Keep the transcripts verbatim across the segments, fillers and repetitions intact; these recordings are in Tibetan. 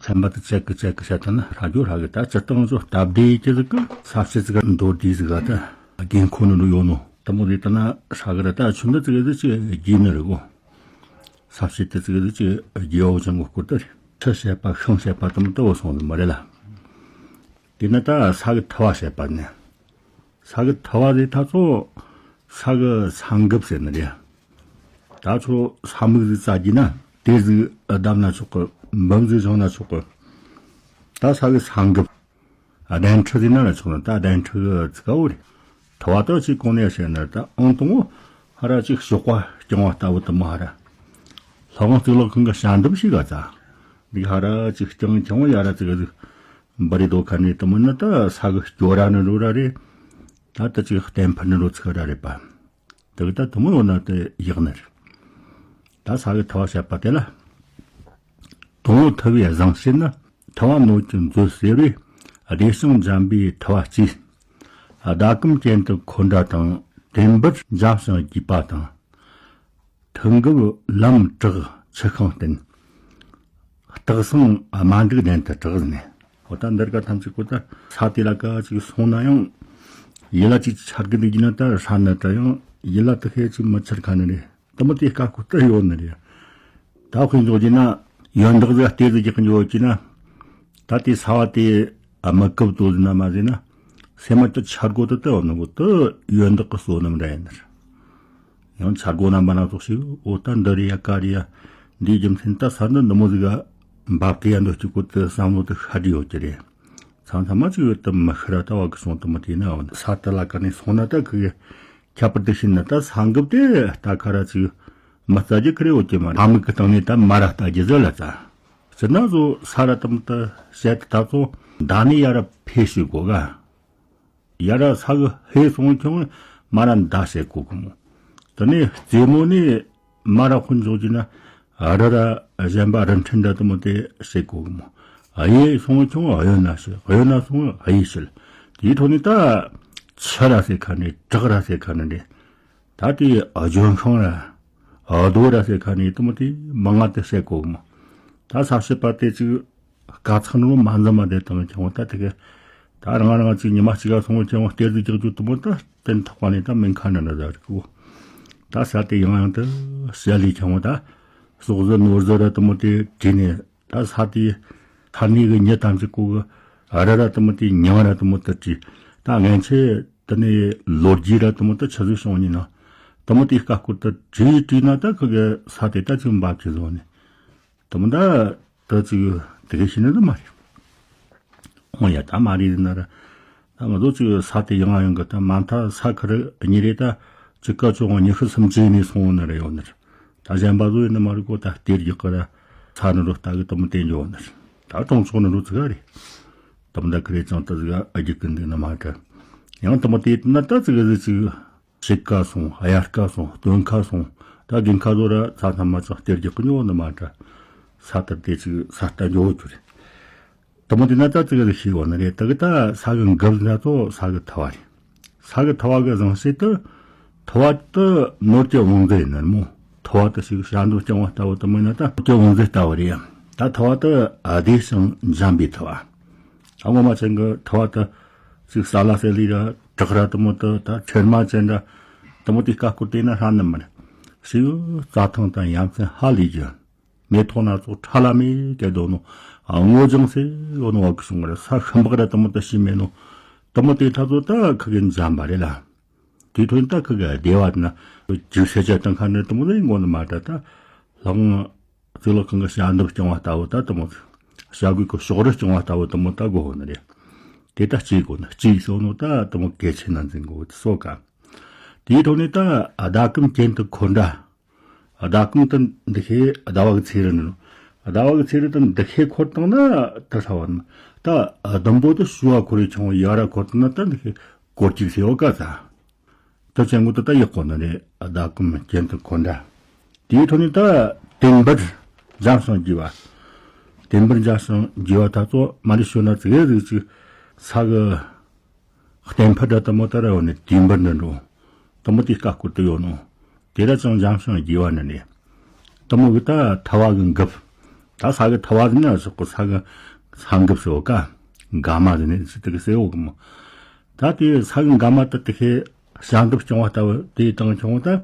ཚན་པ་དེ་བཅད་ཀི་བཅད་ཀི་བྱས་ད་ན་ཧྲ་རྒྱུ་ཧྲ་གི། ད་སྤྱིར་བཏང་ཚོ་སྟབས་བདེ་ཡི་ཅི་ཟིག་གི་ས་བྱི་ཟིག་ག་མདོར་བསྡུས་ཟིག་ག་ད་དགོས་མཁོ་ནི་རུ་ཡོད་ནོ་དེ་མོ་རེད། ད་ན་ཧྲ་གི་ར་ད་ཆུ་འདི་ཙི་གི་ཟིག་ཅི་རྒྱས་ནི་རེད་གོ། ས་བྱི་དེ་ཙི་གི་ཟིག་ཅི་རྒྱས་འོ་ཅང་གི་སྐོར་དེ་རེད། ཁྲི་བཤད་པ་ཤིང་བཤད་པ་དེ་མོ་ལྟ་བུ་སོང་ནི་མ་རེད་ལ། དེ་ན་ད་ས་གི་ཐུ་བ་བཤད་པ་ནི། ས་གི་ཐུ་བ་རེད་ད་ཚོ། ས་གི་ས་འགུབ་ཟེར་ནི་རེད། ད་ཚོ་ས་སྨུག་ཟིག་བཙལ་རྒྱུ་ན་དེ་ཟིག་བརྡབ་ན་ཆོག་གི། འབུམ་ཟིག་བཞེངས་ན་ཆོག་གི། ད་ས་གི་ས་འགུབ། གདན་ཁྲི་ཟིག་ན་ལ་ཆོག་ན་ད་གདན་ཁྲི་གི་ཙི་ག་བོ་རེད། ཐུ་བ་ད་ཅིག་གོང་ནས་བཤད་ན་ད་ཨང་དང་བོ་ཧ་ར་ཅིག་གཤོག་པ་རྐྱང་བ་ལྟ་བུ་དེ་མོ་ཧ་ར། ལྷ་ཁང་གཙུག་ལག་ཁང་གི་ཞལ་འདེབས་ཤིག་ག་ཙ། འདི་ཧ་ར་ཅིག་རྐྱང་རྐྱང་བ་ཡ་ར་ཙི་ག་ཟིག་འབར་རེ་དོ་ཁ་ནས་དེ་མོ་ན་ད་ས་གི་སྐྱོ་ར་ནི་རུ་ར་རེད། ད་ད་ཅིག་གཏན་ཕུད་ནི་རུ་ཙི་ག་ར་རེད་པ། དེ་གི་ད་དེ་མོ་ཡོད་ན་དེ་ཡག་ནི་རེད། ད་ས་གི་ཐུ་བ་བཤད་པ་དེ་ལ། དང་པོ་ཐུ་བའི་བཟང་བྱེད་ནི། ཐུ་བ་ནོར་གྱི་མཛོད་ཟེར་བས། བདེ་ཞིང་འཇམ་པའི་ཐུ་བ་གཅིག། ཟླ་གམ་གྱེན་དུ་འཁོར་འདྲ་དང་། དེ་འབར་འཇམ་ཞིང་རྒྱས་པ་དང་། ཐུགས་འགུབ་ལམ་དྲག་ཆུ་ཤིང་བརྟན། སྟག་སེང་དམའ་འབྲུག་གདན་དུ་གྲགས་ནས། འོ་ད་འདིར་ག་ཐམས་ཅད་ཀོ་ད་ས་དེ་ལ་ག་ཅིག་སོང་ན་ཡང་ཡིད་ལ་ཅིག་འཆར་གི་འདུག་གི་ན་ད་ཧྲ་ནི་ད་ཡང་ཡིད་ལ་དེ་ཤེས་ཅིག་མི་འཆར་ཁ་ནི་རེད། དེ་མོ་དེ་དཀའ་ཁུལ་དུ་ཡོད་ནི་རེད། ད་དཔེ་འཇོག་རྒྱུ་ན་ཡོན་བདག་ཟིག་གཏེར་ཟིག་རྒྱག་གི་འཇོག་གི་ན། ད་དེ་ས་བ་དེ་དམག་སྐབས་དོ་ཟིན་ན་མ་ཟིན་ན་སེམས་མ་ད་འཆར་སྒོ་དུ་དུ་ཡོད་ནི་གོ་དུ་ཡོན་བདག་གི་བསོད་ནམས་རེད་ནི་རེད། ཡང་འཆར་སྒོ་རྣམ་པ་སྣ་ཚོགས་ཤིག་འོ་ད་འདི་རེད་ཡ་ག་རེད་ཡ། འདིའི་རྒྱུ་མཚན་ད་ས་འདི་འདི་མོ་ཟིག་ག་འབབ་གི་ཡ་འདོད་ཀྱི་གོ་དུ་བསམ་བློ་དུ་ཤར་གི་ཡོད་ཀྱི་རེད། ཚང་ཚང་མ་ཅིག་ཡོད་དུ་མི་ཤི་ར་ད་བ་གི་སོང་དུ་མི་དེ་ན་འོ་ས་དུ་ལ་ག་ནས་སོང་ན་ད་གི་ཁྱད་པར་དུ་ཤེས་ན་ད་ས་འགུབ་དེ་ལྟ་ཁ་ར་ཅིག་མི་ལྟ་རྒྱུ་ཁི་རེ་འོ་ཀྱི་མ་ལྷ་མིག་གི་སྟེང་ནས་ད་མ་ར་ལྟ་རྒྱུ་ཟེར་ལ་ཙ། ཅི་ན་བཟོ་ས་ར་དམ་དུ་བཤད་དུ་ད་ཚོ་མདའ་ནས་ཡ་ར་ཕེ་ཤི་གོ་ག། ཡ་ར་ས་གི་ཧེ་སོང་ཁྱོང་མ་ར་མདའ་བཤད་གོ་གི་མོ། དེ་ནས་རྩེ་མོ་ནས་མ་ར་ཁོ་འཇོག་རྒྱུ་ན་ར་ར་གཞན་པ་རིན་ཕྲན་འདྲ་དུ་མོ་དེ་བཤད་གོ་གི་མོ། གཡས་སོང་ཁྱོང་གཡོན་ན་ཤི་གཡོན་ན་སོང་གཡས་ཤི་ལ། དེའི་ཐོག་ནས་ད་ཆུ་ར་ཟེར་ཁ་ནས་བྲག་ར་ཟེར་ཁ་ནས་འདྲེ། ད་དེ་ལྗོན་ཤིང་ར་རྡོ་ར་ཟེར་ཁ་ནས་དུ་མོ་དེ་མང་ང་དེ་བཤད་གོ་གི་མོ། ད་ས་བཤད་པ་དེ་ཅིག་དཀའ་ཚེགས་ནོ་མ་འཛམ་མ་དེ་དང་ཁྱོང་ད་དེ་ག་ད་རང་རང་ཅིག་ཉི་མ་གཅིག་ག་སོང་ཁྱོང་གཏེར་དུ་རྒྱག་རྒྱུ་དུ་མོ་ད་བརྟན་ཐོག་པ་ནས་ད་མིན་ཁ་ན་ན་ཟ་རིག་གོ། ད་ས་དེ་ཡང་ཡང་དུ་བཤད་ལས་ཁྱོང་ད་ཟོག་ཟི་ནོར་ཟི་ར་དུ་མོ་དེ་བྲིས་ནས། ད་ས་དེའི་ཐ་སྣེ་གི་མྱི་ཐམས་ཅད་ཀོ་གི་ར་ར་དུ་མོ་དེ་མྱང་ར་དུ་མོ་དུ་བྲིས། ད་ངན་ཆེ་དེ་ནས་ལོ་རྒྱུས་ར་དུ་མོ་དུ་ཆི་ཟིག་བྱུང་ཉིན་ན་དུ་མོ་དེའི་ཀ་སྐོར་དུ་བྲིས་བྲིས་ན་ད་ཁི་གི་ས་དེ་ད་ཅིག་འབབ་ཀྱི་བཟོ་ནས་དུ་མོ་ད་ད་ཅིག་དེ་གི་ཤེས་ནི་ད་མ་རེད། འོང་ཡ་ད་མ་རེད་ན་ར། ད་ང་ཚོ་ཅིག་ས་དེ་ཡང་ཡང་གི་ད་མ་མཐའ་ས་ཁར་གཉིས་རེད་ད། ཅིག་ཀ་ཅོ་ང་ཉི་ཤུ་སུམ་ཅུ་ནས་སོང་བ་ན་རེ་ཡོད་ནི་རེད། ད་གཞན་པ་ཚོ་ཡིན་ན་མ་རེད་གོ་ད་གཏེར་རྒྱག་གི་ར་ས་ནི་རུ་ལྟ་གི་དུ་མོ་བསྟན་འཇོག་ནི་རེད། ད་གྲོང་ཚོ་ནི་རུ་ཙི་ག་རེད། དུ་མོ་ད་ཁི་རེ་ཅང་ད་ཙི་ག་ཨ་རྒྱུ་གི་འདུག་ནི་མ་ག། ཡང་དུ་མོ་དེ་ན་ད་ཙི་ག་ཟི་ཅིག་ཕྱེད་ཀ་སོང་། དབྱར་ཀ་སོང་། སྟོན་ཁ་སོང་། ད་དགུན་ཁ་ཚོ་ར་ས་ཐམ་མ་ཅག་གཏེར་རྒྱག་གི་ཉོ་ནི་མ་འདྲ། ས་ལྟར་དེ་ཅིག་ས་ལྟ་འཇོག་རྒྱུ་རེད། དུ་མོ་དེ་ན་ད་ཙི་ག་ཟི་ཤེས་བ་ནི་རེད། ད་གི་ད་ས་གི་འགབ་ན་ཚོ་ས་གི་ཐ་བ་རེད། ས་གི་ཐ་བ་གི་བཟང་བྱེད་དུ་ཐ་བ་དུ་ནོར་གྱི་བང་མཛོད་ཡིན་ནི་མོ། ཐ་བ་དུ་ཞིག་བྱ་འདོད་རྐྱང་བ་ལྟ་བུ་དུ་མོ་ཡིན་ན་ད་ནོར་གྱི་བང་མཛོད་ལྟ་བུ་རེད། ད་ཐ་བ་དུ་བདེ་ཞིང་འཇམ་པའི་ཐ་བ། ཨ་ངོ་མ་ཅན་གི་ཐ་བ་དུ་ཅིག་ས་ལ་སེ་ལི་ར་བྲག་ར་དུ་མོ་དུ་ད་ཚེར་མ་ཅན་ར་དུ་མོ་དེ་ཀ་སྐོར་དེ་ན་ཧྲ་ནི་མ་རེད། ཞིག་རྩྭ་ཐང་དང་ཡ་མཚན་ཧ་ལས་རྒྱུ། མེ་ཐོག་ན་ཚོགས་ཁྲ་ལ་མེ་སྐད་དོ་ནོ། ཨ་ངོ་ལྗང་སེ་ཡོ་ནོ་བ་གི་སོང་ར་ས་ཤམ་བག་ར་དུ་མོ་དུ་ཤི་མེ་ནོ། དུ་མོ་དེ་ཐ་ཚོ་ད་ཁི་གི་འཇམ་པ་རེད་ལ། དེ་ཐོན་ད་ཁི་གི་བདེ་བ་ན་ཅིག་སེ་ཆ་དང་ཁ་ནི་དུ་མོ་ལ་ཡིན་ངོ་ནི་མ་ད་ད་ལྷང་གཙུག་ལག་ཁང་གི་བྱ་འདབ་རྐྱང་བ་ལྟ་བུ་ད་དུ་མོ། བྱ་རྒོད་ཀྱི་ཕྱོགས་རི་རྐྱང་བ་ལྟ་བུ་དུ་མོ་ད་དགོ་ནི་རེད། དེ་ད་གཅིག་དགོ་ནི་གཅིག་ཤོ་ནོ་ད་དུ་མོ་གལ་ཆེ་ན་འཛིན་དགོ་དེ་སོ་ག། དེའི་ཐོག་ནས་ད་ཟླ་གམ་གྱེན་དུ་འཁོར་འདྲ། ཟླ་གམ་དུ་འདི་ཤེས་ཟླ་བ་གི་ཚེ་རི་ནི་ནོ། ཟླ་བ་གི་ཚེ་རི་དུ་འདི་ཤེས་འཁོར་བཏང་ན་ད་ཧྲ་བ་ནི་ད་ཟླུམ་པོ་དུ་ཞུ་བ་འཁོར་རེ་ཆུང་བ་ཡ་ར་འཁོར་བཏང་ན་ད་འདི་ཤེས་སྐོར་གཅིག་སེ་བ་ག་ཚ། ད་ཅན་གོ་ད་ད་ཡག་གོ་ནི་རེད། ཟླ་གམ་གྱེན་དུ་འཁོར་འདྲ། དེའི་ཐོག་ནས་ད་དེ་འབར་འཇམ་ཞིང་རྒྱས་པ། དེ་འབར་འཇམ་ཞིང་རྒྱས་པ་ད་ཚོ་མ་རེད་ཤོད་ན་ཙི་གེ་ཟིག་ཅིག་ས་གི་གཏན་ཕུད་འདྲ་དུ་མོ་ད་ར་ཡོད་ནི་དེ་འབར་འདྲ་འགྲོ། དུ་མོ་དེ་ཀ་སྐོར་དུ་ཡོད་ནོ། དེ་ར་ཅང་འཇམ་ཞིང་རྒྱས་པ་ནི་ནི། དུ་མོ་གི་ད་ཐ་བ་གི་འགབ། ད་ས་གི་ཐ་བ་ཟིན་ན་ཆོག་གི། ས་གི་ས་འགབ་ཟེར་བ་ཀ། འགབ་མ་ཟིན་ནས་ཟིན་དེ་གི་ཟེར་བ་གི་མོ། ད་དེ་ས་གི་འགབ་མ་དེ་དེ་ཁའི་བྱ་འགབ་རྐྱང་བ་ལྟ་བུ་དེ་དང་ཆུང་ད།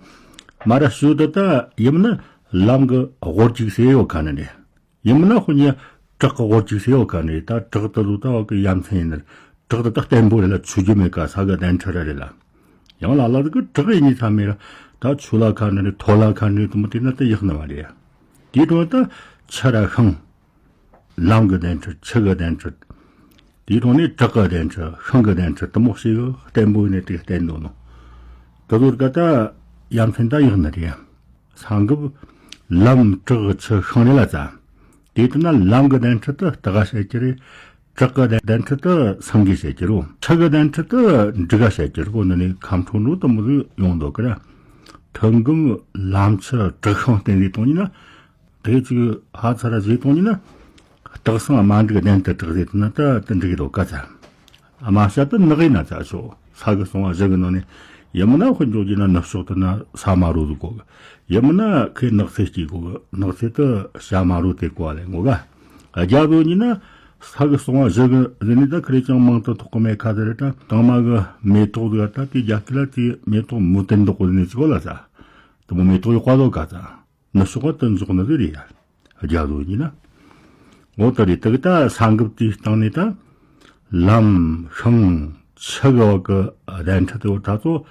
མ་ར་ཞུ་དེ་ད་ཡིན་ན་ལམ་གི་དབོར་ཅིག་ཟེར་བ་ཀ་ནི་རེད། ཡིན་མིན་ན་དཔེར་ན་བྲག་གི་དབོར་ཅིག་ཟེར་བ་ཀ་ནི་རེད། ད་བྲག་དེ་ལོ་ད་བ་གི་ཡ་མཚན་ཡིན་ནི་རེད། བྲག་དེ་ད་བརྟན་པོ་རེད་ལ། ཆུ་རྒྱུ་མེད་ཀ། ས་གི་གདན་ཁྲི་ར་རེད་ལ། ཡང་ལ་ལ་གི་བྲག་ཡིན་ནི་ཚ་མེད་ར། ད་ཆུ་ལ་ཁ་ནི་རེད། ཐོ་ལ་ཁ་ནི་རེད། དུ་མ་དེ་ན་ད་ཡག་ནི་མ་རེད། དེའི་དོན་ད་ཆུ་ར་ཤིང་། ལམ་གི་གདན་ཁྲི། ཆུ་གི་གདན་ཁྲི། དེའི་དོན་ནི་བྲག་གི་གདན་ཁྲི། ཤིང་གི་གདན་ཁྲི། དུ་མོ་ཞིག་གི་བརྟན་པོ་ནི་དེ་བརྟན་འདུག་ནོ། དེ་ཚོར་ག་ད་ཡ་མཚན་ད་ཡག་ནི་རེད། ས་འགབ་ལམ་བྲག་ཆུ་ཤིང་རེད་ལ་ཙ། དེ་ལྟར་ན་ལམ་གི་གདན་ཁྲི་དེ་སྟག་ག་བཤད་ཀྱི་རེད། བྲག་གི་གདན་ཁྲི་དེ་སེང་གེ་བཤད་ཀྱི་རེད། ཆུ་གི་གདན་ཁྲི་དེ་འབྲི་ག་བཤད་ཀྱི་རེད། འོ་ན་ནི་ཁམས་ཕྲུག་འགྲོ་དུ་མོ་ཟིག་ཡོང་འདུག་གི་ར། ཐུན་འགོམ་ལམ་ཆུ་བྲག་ཤིང་བསྟན་ཟིག་གཏོང་ཡིན་ན། དེ་ཅིག་ཧ་ཚ་ར་ཟིག་གཏོང་ཡིན་ན། སྟག་སེང་དམར་འབྲུག་གདན་དུ་གྲགས་ཟིག་ན་ད་དེ་འགྲིག་གི་འདུག་ག་ཚ། དམར་ཤ་དེ་ནག་ཡིན་ན་ཚ་ཆོག་ས་གི་སོང་བ་བཞི་གི་ནང་ནས་ཡིན་མིན་ན་དཔེར་འཇོག་རྒྱུ་ན་ནུབ་ཕྱོགས་དེ་ན་ས་དམར་རོ་ཟིག་གོ་གི། ཡིན་མིན་ན་ཁོས་ནགས་ཚལ་སྐྱེས་གོ་གི། ནགས་ཚལ་དེ་བྱ་དམར་རོ་དེ་གོ་བ་ལས་ངོ་ག། རྒྱ་བོད་ཡིན་ན་ས་གི་སོང་བ་བཞི་གི་ཟིན་ནས་ད་ཁི་རེ་ཅང་མང་དུ་ཐོགས་གི་མེད་ཁ་ཟེར་རེད། ད་དང་མ་གི་མེ་ཏོག་ཟིག་ད་དེ་རྒྱ་སྐད་ལ་དེ་མེ་ཏོག་མུ་ཏན་འདོགས་གོ་ཟིན་ནས་ཅི་གོ་ལ་ཚ། དེ་མོ་མེ་ཏོག་ཡོད་ག་ཟོ་ག་ཚ། ནུབ་ཕྱོགས་དེ་འཇོག་ནི་ཟིག་རེད་ཡ། རྒྱ་བོད་ཡིན་ན། འོ་དེ་རེད། དེ་གི་ད་ས་འགབ་དེའི་སྟེང་ནས་ད་ལམ་ཤིང་ཆུ་གི་བ་གི་གདན་ཁྲི་དེ་བ་ད་ཚོ།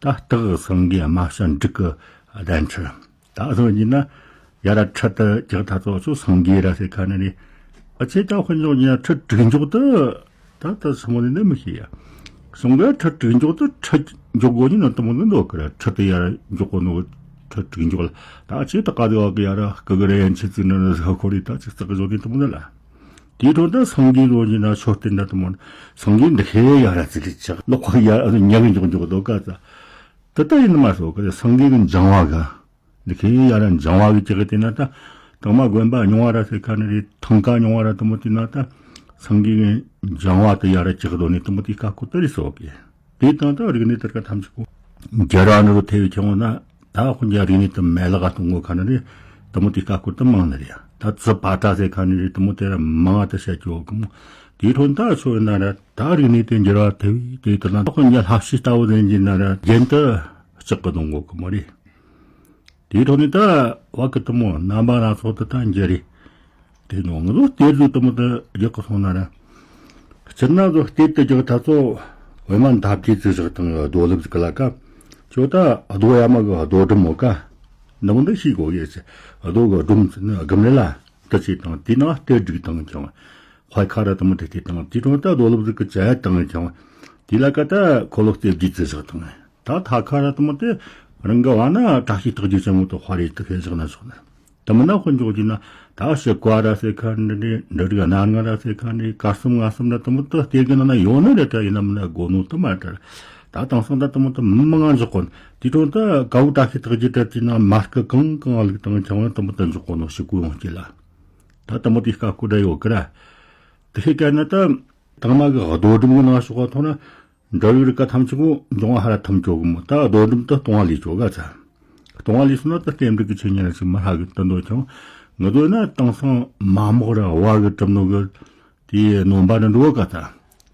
ད་སྟག་སེང་གེ་དམར་ཤ་འབྲུག་གི་གདན་ཁྲི། ད་སོང་ཡིན་ན་ཡ་ར་ཁྲི་དེ་རྒྱག་ད་ཚོ་ཚོ་སེང་གེ་ར་ཟེར་ཁ་ནི་རེད། ཨ་ཆེ་ད་དཔེར་འཇོག་ཡིན་ན་ཁྲི་དྲུག་འཇོག་དེ། ད་ད་སོ་མོ་ནི་འདི་མི་ཤེས་ཡ། སོང་གི་ཁྲི་དྲུག་འཇོག་དེ་ཁྲི་འཇོག་གོ་ནི་ན་དུ་མོ་ནི་འདོག་གི་ར། ཁྲི་དེ་ཡ་ར་འཇོག་གོ་ནོ་ཁྲི་དྲུག་འཇོག་ལ། ད་ཆེ་ད་ག་དེ་བ་གི་ཡ་ར་སྐུ་གི་རེ་ཡན་ཆེ་ཙི་ནི་ནི་ཁོ་རེ་ད་ཅིག་ཙག་གི་འཇོག་ནི་དུ་མོ་ནི་ལ། དེའི་ཁྲོད་དུ་སེང་གེ་ལོ་ཡིན་ན་མཆོད་རྟེན་འདྲ་དུ་མོ་ནི་སེང་གེ་འདི་ཁེ་ཡ་ར་ཙི་ལི་ཆག་ལོ་ཁོ་ཡ་ཉག་གི་འཇོག་འཇོག་འདོག་ག་ཙ། དེ་ལྟ་ཡིན་ནི་མ་སོ་གི་སེང་གེ་གི་འཇང་བ་ག། འདི་ཁེ་ཡ་ར་འཇང་བ་གི་ཅི་གི་དེ་ན་ད། དང་མ་དགོན་པ་རྙིང་བ་ར་ཟེར་ཁ་ནི་རེད། ཐང་ཀ་རྙིང་བ་ར་དུ་མོ་དེ་ན་ད། སེང་གེ་གི་འཇང་བ་དེ་ཡ་ར་ཅི་གི་དོ་ནི་དུ་མོ་དེ་ཀ་ཁོ་དེ་རེད་སོ་གི། དེ་དང་ད་རིག་གནས་དེར་ཀ་ཐམས་ཅད་ཁོ། རྒྱ་ར་ནི་རུ་ཐེ་བའི་ཁྱོང་ན། ད་ཁོ་རྒྱ་རིག་གནས་དུ་མེ་ལག་ག་གཏོང་གོ་ཁ་ནི་རེད། དུ་མོ་དེ་ཀ་ཁོ་དུ་མང་ནི་རེད། ད་ཙི་པ་ཏྲ་ཟེར་ཁ་ནི་རེད། དུ་མོ་དེ་ར་མང་ང་དུ་བཤད་ཀྱི་འོ་གི་མོ། དེའི་ཁྲོད་ད་ཆོ་ཡིན་ན་ར་ད་རིག་གནས་དེ་འགྱུར་བ་ཐེ་བའི་དེ་དུ་ན་ད་ཁོ་རྒྱ་ལྷ་བཤད་ལྟ་བུ་ཟེར་གྱི་ན་ར་རྒྱན་དུ་ལྕགས་གི་གཏོང་གོ་གི་མོ་རེད། དེའི་ཐོག་ནས་ད་བ་གི་དུ་མོ་རྣམ་པ་སྣ་ཚོགས་དུ་ད་འགྱུར་རེད། དེ་ནོ་ང་ཚོ་གཏེར་དུ་དུ་མོ་དུ་རྒྱག་གི་སོང་ན་ར། སྤྱིར་ན་ཚོ་གཏེར་དུ་རྒྱག་ད་ཚོ་བོད་མ་འདབ་ཆས་ཙི་བཞག་དང་རྡོ་ལེབ་ཟིག་ལ་ཀ། ཅོ་ད་རྡོ་ཡ་མ་གི་རྡོ་སྒྲུམ་མོ་ཀ། འདི་མོ་འདི་ཤེས་གོ་ཡེ་ཟེར། རྡོ་གི་སྒྲུམ་ཟེར་ནི་སྒམ་རེད་ལ། དུ་ཆས་དང་དེ་ནང་གཏེར་སྒྲིག་དང་ཀྱང་། ཧོའི་ཁ་ར་དུ་མོ་དེ་དེ་དང་དེ་དང་ད་རྡོ་ལེབ་ཟིག་གི་ཅ་ཡ་དང་ཀྱང་། དེ་ལ་ཀ་ད་ཁོ་ལོ་གཏེར་རྒྱུ་ཙི་བཞག་དང་། ད་ཐ་ཁ་ར་དུ་མོ་དེ་རང་གི་བ་ན་བཀྲ་ཤིས་རྟགས་བརྒྱད་ཅན་མོ་དུ་དཔའ་རེ་དུ་ཁེལ་བཞག་ན་ཆོག་ནི། དུ་མིན་ན་དཔེར་འཇོག་རྒྱུ་ན་ད་ཕྱི་ཀ་ར་ཟེར་ཁ་འདི་འདྲའི་འབྲུ་རིགས་སྣ་ལྔ་ར་ཟེར་ཁ་འདི་དཀར་གསུམ་མངར་གསུམ་ར་དུ་མོ་དུ་གཏེར་གི་ནང་ན་ཡོད་ནི་རེད། ད་ཡིན་ན་མིན་ན་དགོས་ནོ་དུ་མ་དྲ། ད་དེང་སང་ད་དུ་མོ་དུ་མི་མང་ང་འཇོག་གོ་ནི། དེ་དོན་ད་གའུ་བཀྲ་ཤིས་རྟགས་བརྒྱད་དྲ་དེ་ན་མ་སྐུ་གང་གང་ལུགས་དང་ཁྱང་བ་དུ་མོ་དུ་འཇོག་གོ་ནོ་ཞིག་གུ་ཡོང་སྐྱེ་ལ། ད་དུ་མོ་དེ་སྐབས་སྐུ་དྲ་ཡོད་གི་ར། དེ་ཤེས་ག་ན་ད་དང་མ་གི་རྡོ་སྒྲུམ་གི་ནང་ཞོག་ག་ཐོག་ན། འབྲུ་རིགས་རིགས་ཀ་ཐམས་ཅད་གོ་འབྱུང་བ་ཧ་ར་ཐམས་ཅད་གོ་མོ། ད་རྡོ་སྒྲུམ་དུ་གཏོང་བ་ལས་ཆོག་ག་ཚ། གཏོང་བ་ལས་སོང་ན་ད་རྟེན་འབྲེལ་གྱི་ཆོས་ཉིད་ར་ཞིག་མ་ཧ་གི་དུ་འདོད་ཀྱང་། ང་ཚོ་ན་དེང་སང་མ་མོག་ར་བ་གི་གྲུབ་ནོ་གི་དེའི་ནོམ་པ་ནི་འགྲོ་ག་ཚ།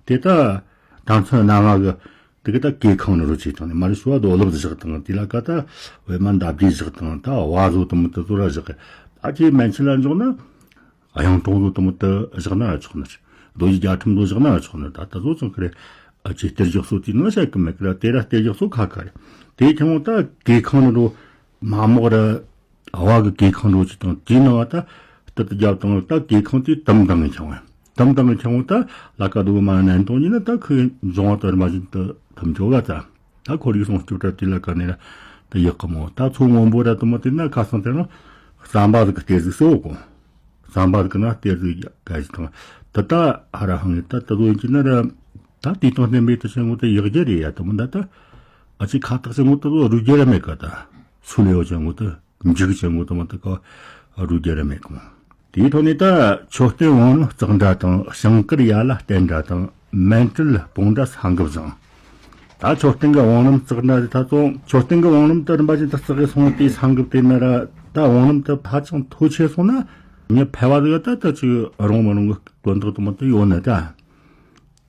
དེ་ད་དང་ཚོད་སྣ་ལྔ་གི་དེ་གི་ད་གོས་ཁང་ནི་རུ་ཆེ་དང་ནི་མ་རུ་ཤུ་བ་རྡོ་ལེབ་བཞག་དང་དེ་ལ་ཀ་ད་བེ་མ་འདབ་རྒྱས་བཞག་དང་ད་བ་བཟོ་དུ་མི་དུ་ཚོ་ར་བཞག་གི། ད་ཁྱེད་མན་ཆད་ལ་འཇོག་ན། གཡུང་དྲུང་ལོ་དུ་མོ་དུ་བཞག་ན་ཆོག་ནི་རེད། རྡོ་རྗེ་རྒྱ་ཁྲིམས་ལོ་བཞག་ན་ཆོག་ནི་རེད། ད་ད་བཟོ་ཙང་ཁི་རེད། ཨ་ཅེ་གཏེར་རྒྱག་སོ་དེ་ནང་བཤད་གི་མེད་གི་ར། དེ་ར་གཏེར་རྒྱག་སོ་ཁ་ཁ་རེད། དེ་ཁྱེད་མོ་ད་གོས་ཁང་ནི་རོ་མ་མོག་ར་བ་གི་གོས་ཁང་རོ་ཅི་དང་དེ་ནང་ད་སྟུ་ཏུ་རྒྱབ་དང་ད་གོས་ཁང་དེ་དམ་དང་གི་ཁྱེད་མོ་དམ་དང་གི་ཁྱེད་མོ་ད་ལ་ཀ་དུ་མ་ནན་དོ་ཉིན་ན་ད་ཁོས་འབྱུང་བ་དར་མ་བཞིན་དུ་དམ་ཆོ་ག་ད། ད་ཁོར་ཡུག་སྲུང་སྐྱོབ་གྲ་དེ་ལ་ཀ་ནས་ད་ཡག་གི་མོ། ད་མཚོ་སྔོན་པོ་ར་དུ་མོ་དེ་ན་ཁ་སང་དེ་རང་ཟམ་པ་ཟིག་གི་གཏེར་ཟིག་སོ་གོ། ཟམ་པ་ཟིག་གི་ན་གཏེར་ཟིག་ག་ཞིག་དང་། ད་ད་ཧ་ར་ཧང་ད་ད་ཟོ་ཡིན་གྱི་ན་ར། ད་དེ་དང་ལྡན་པའི་དུ་ཆེན་མོ་དེ་ཡག་རྒྱུ་རེད་ཡ་དུ་མོ། ད་ད་ཨ་ཅི་ཁ་ཐག་ཆེན་མོ་དེ་ཟོ་རུ་རྒྱུ་ར་མེད་ཀ། ད་སུ་ལེ་ཡོ་ཆེན་མོ་དེ། འཇིག་ཅན་གོ་དུ་མ་དུ་ཀ་རུ་རྒྱ་ར་མེད་གོ། དེའི་ཐོག་ནས་ད་མཆོད་རྟེན་བང་རིམ་གཙག་འདྲ་དང་ཞིང་དཀར་ཡ་ལ་བརྟེན་འདྲ་དང་མཎྜལ་སྤོང་འདྲ་ས་འགབ་བཟང་། ད་མཆོད་རྟེན་གི་བང་རིམ་གཙག་འདྲ་དེ་ད་ཚོ་མཆོད་རྟེན་གི་བང་རིམ་དུ་རིམ་པ་ཅན་དུ་གཙག་གི་སོང་དེའི་ས་འགབ་དེ་ན་ར་ད་བང་རིམ་དུ་ཕ་ཅང་མཐོ་ཆེ་སོང་ན། ངས་ཕལ་བ་ཟིག་ད་ད་ཅིག་རུང་མི་རུང་གི་དོན་དག་དུ་མ་དུ་ཡོད་ནི་ད།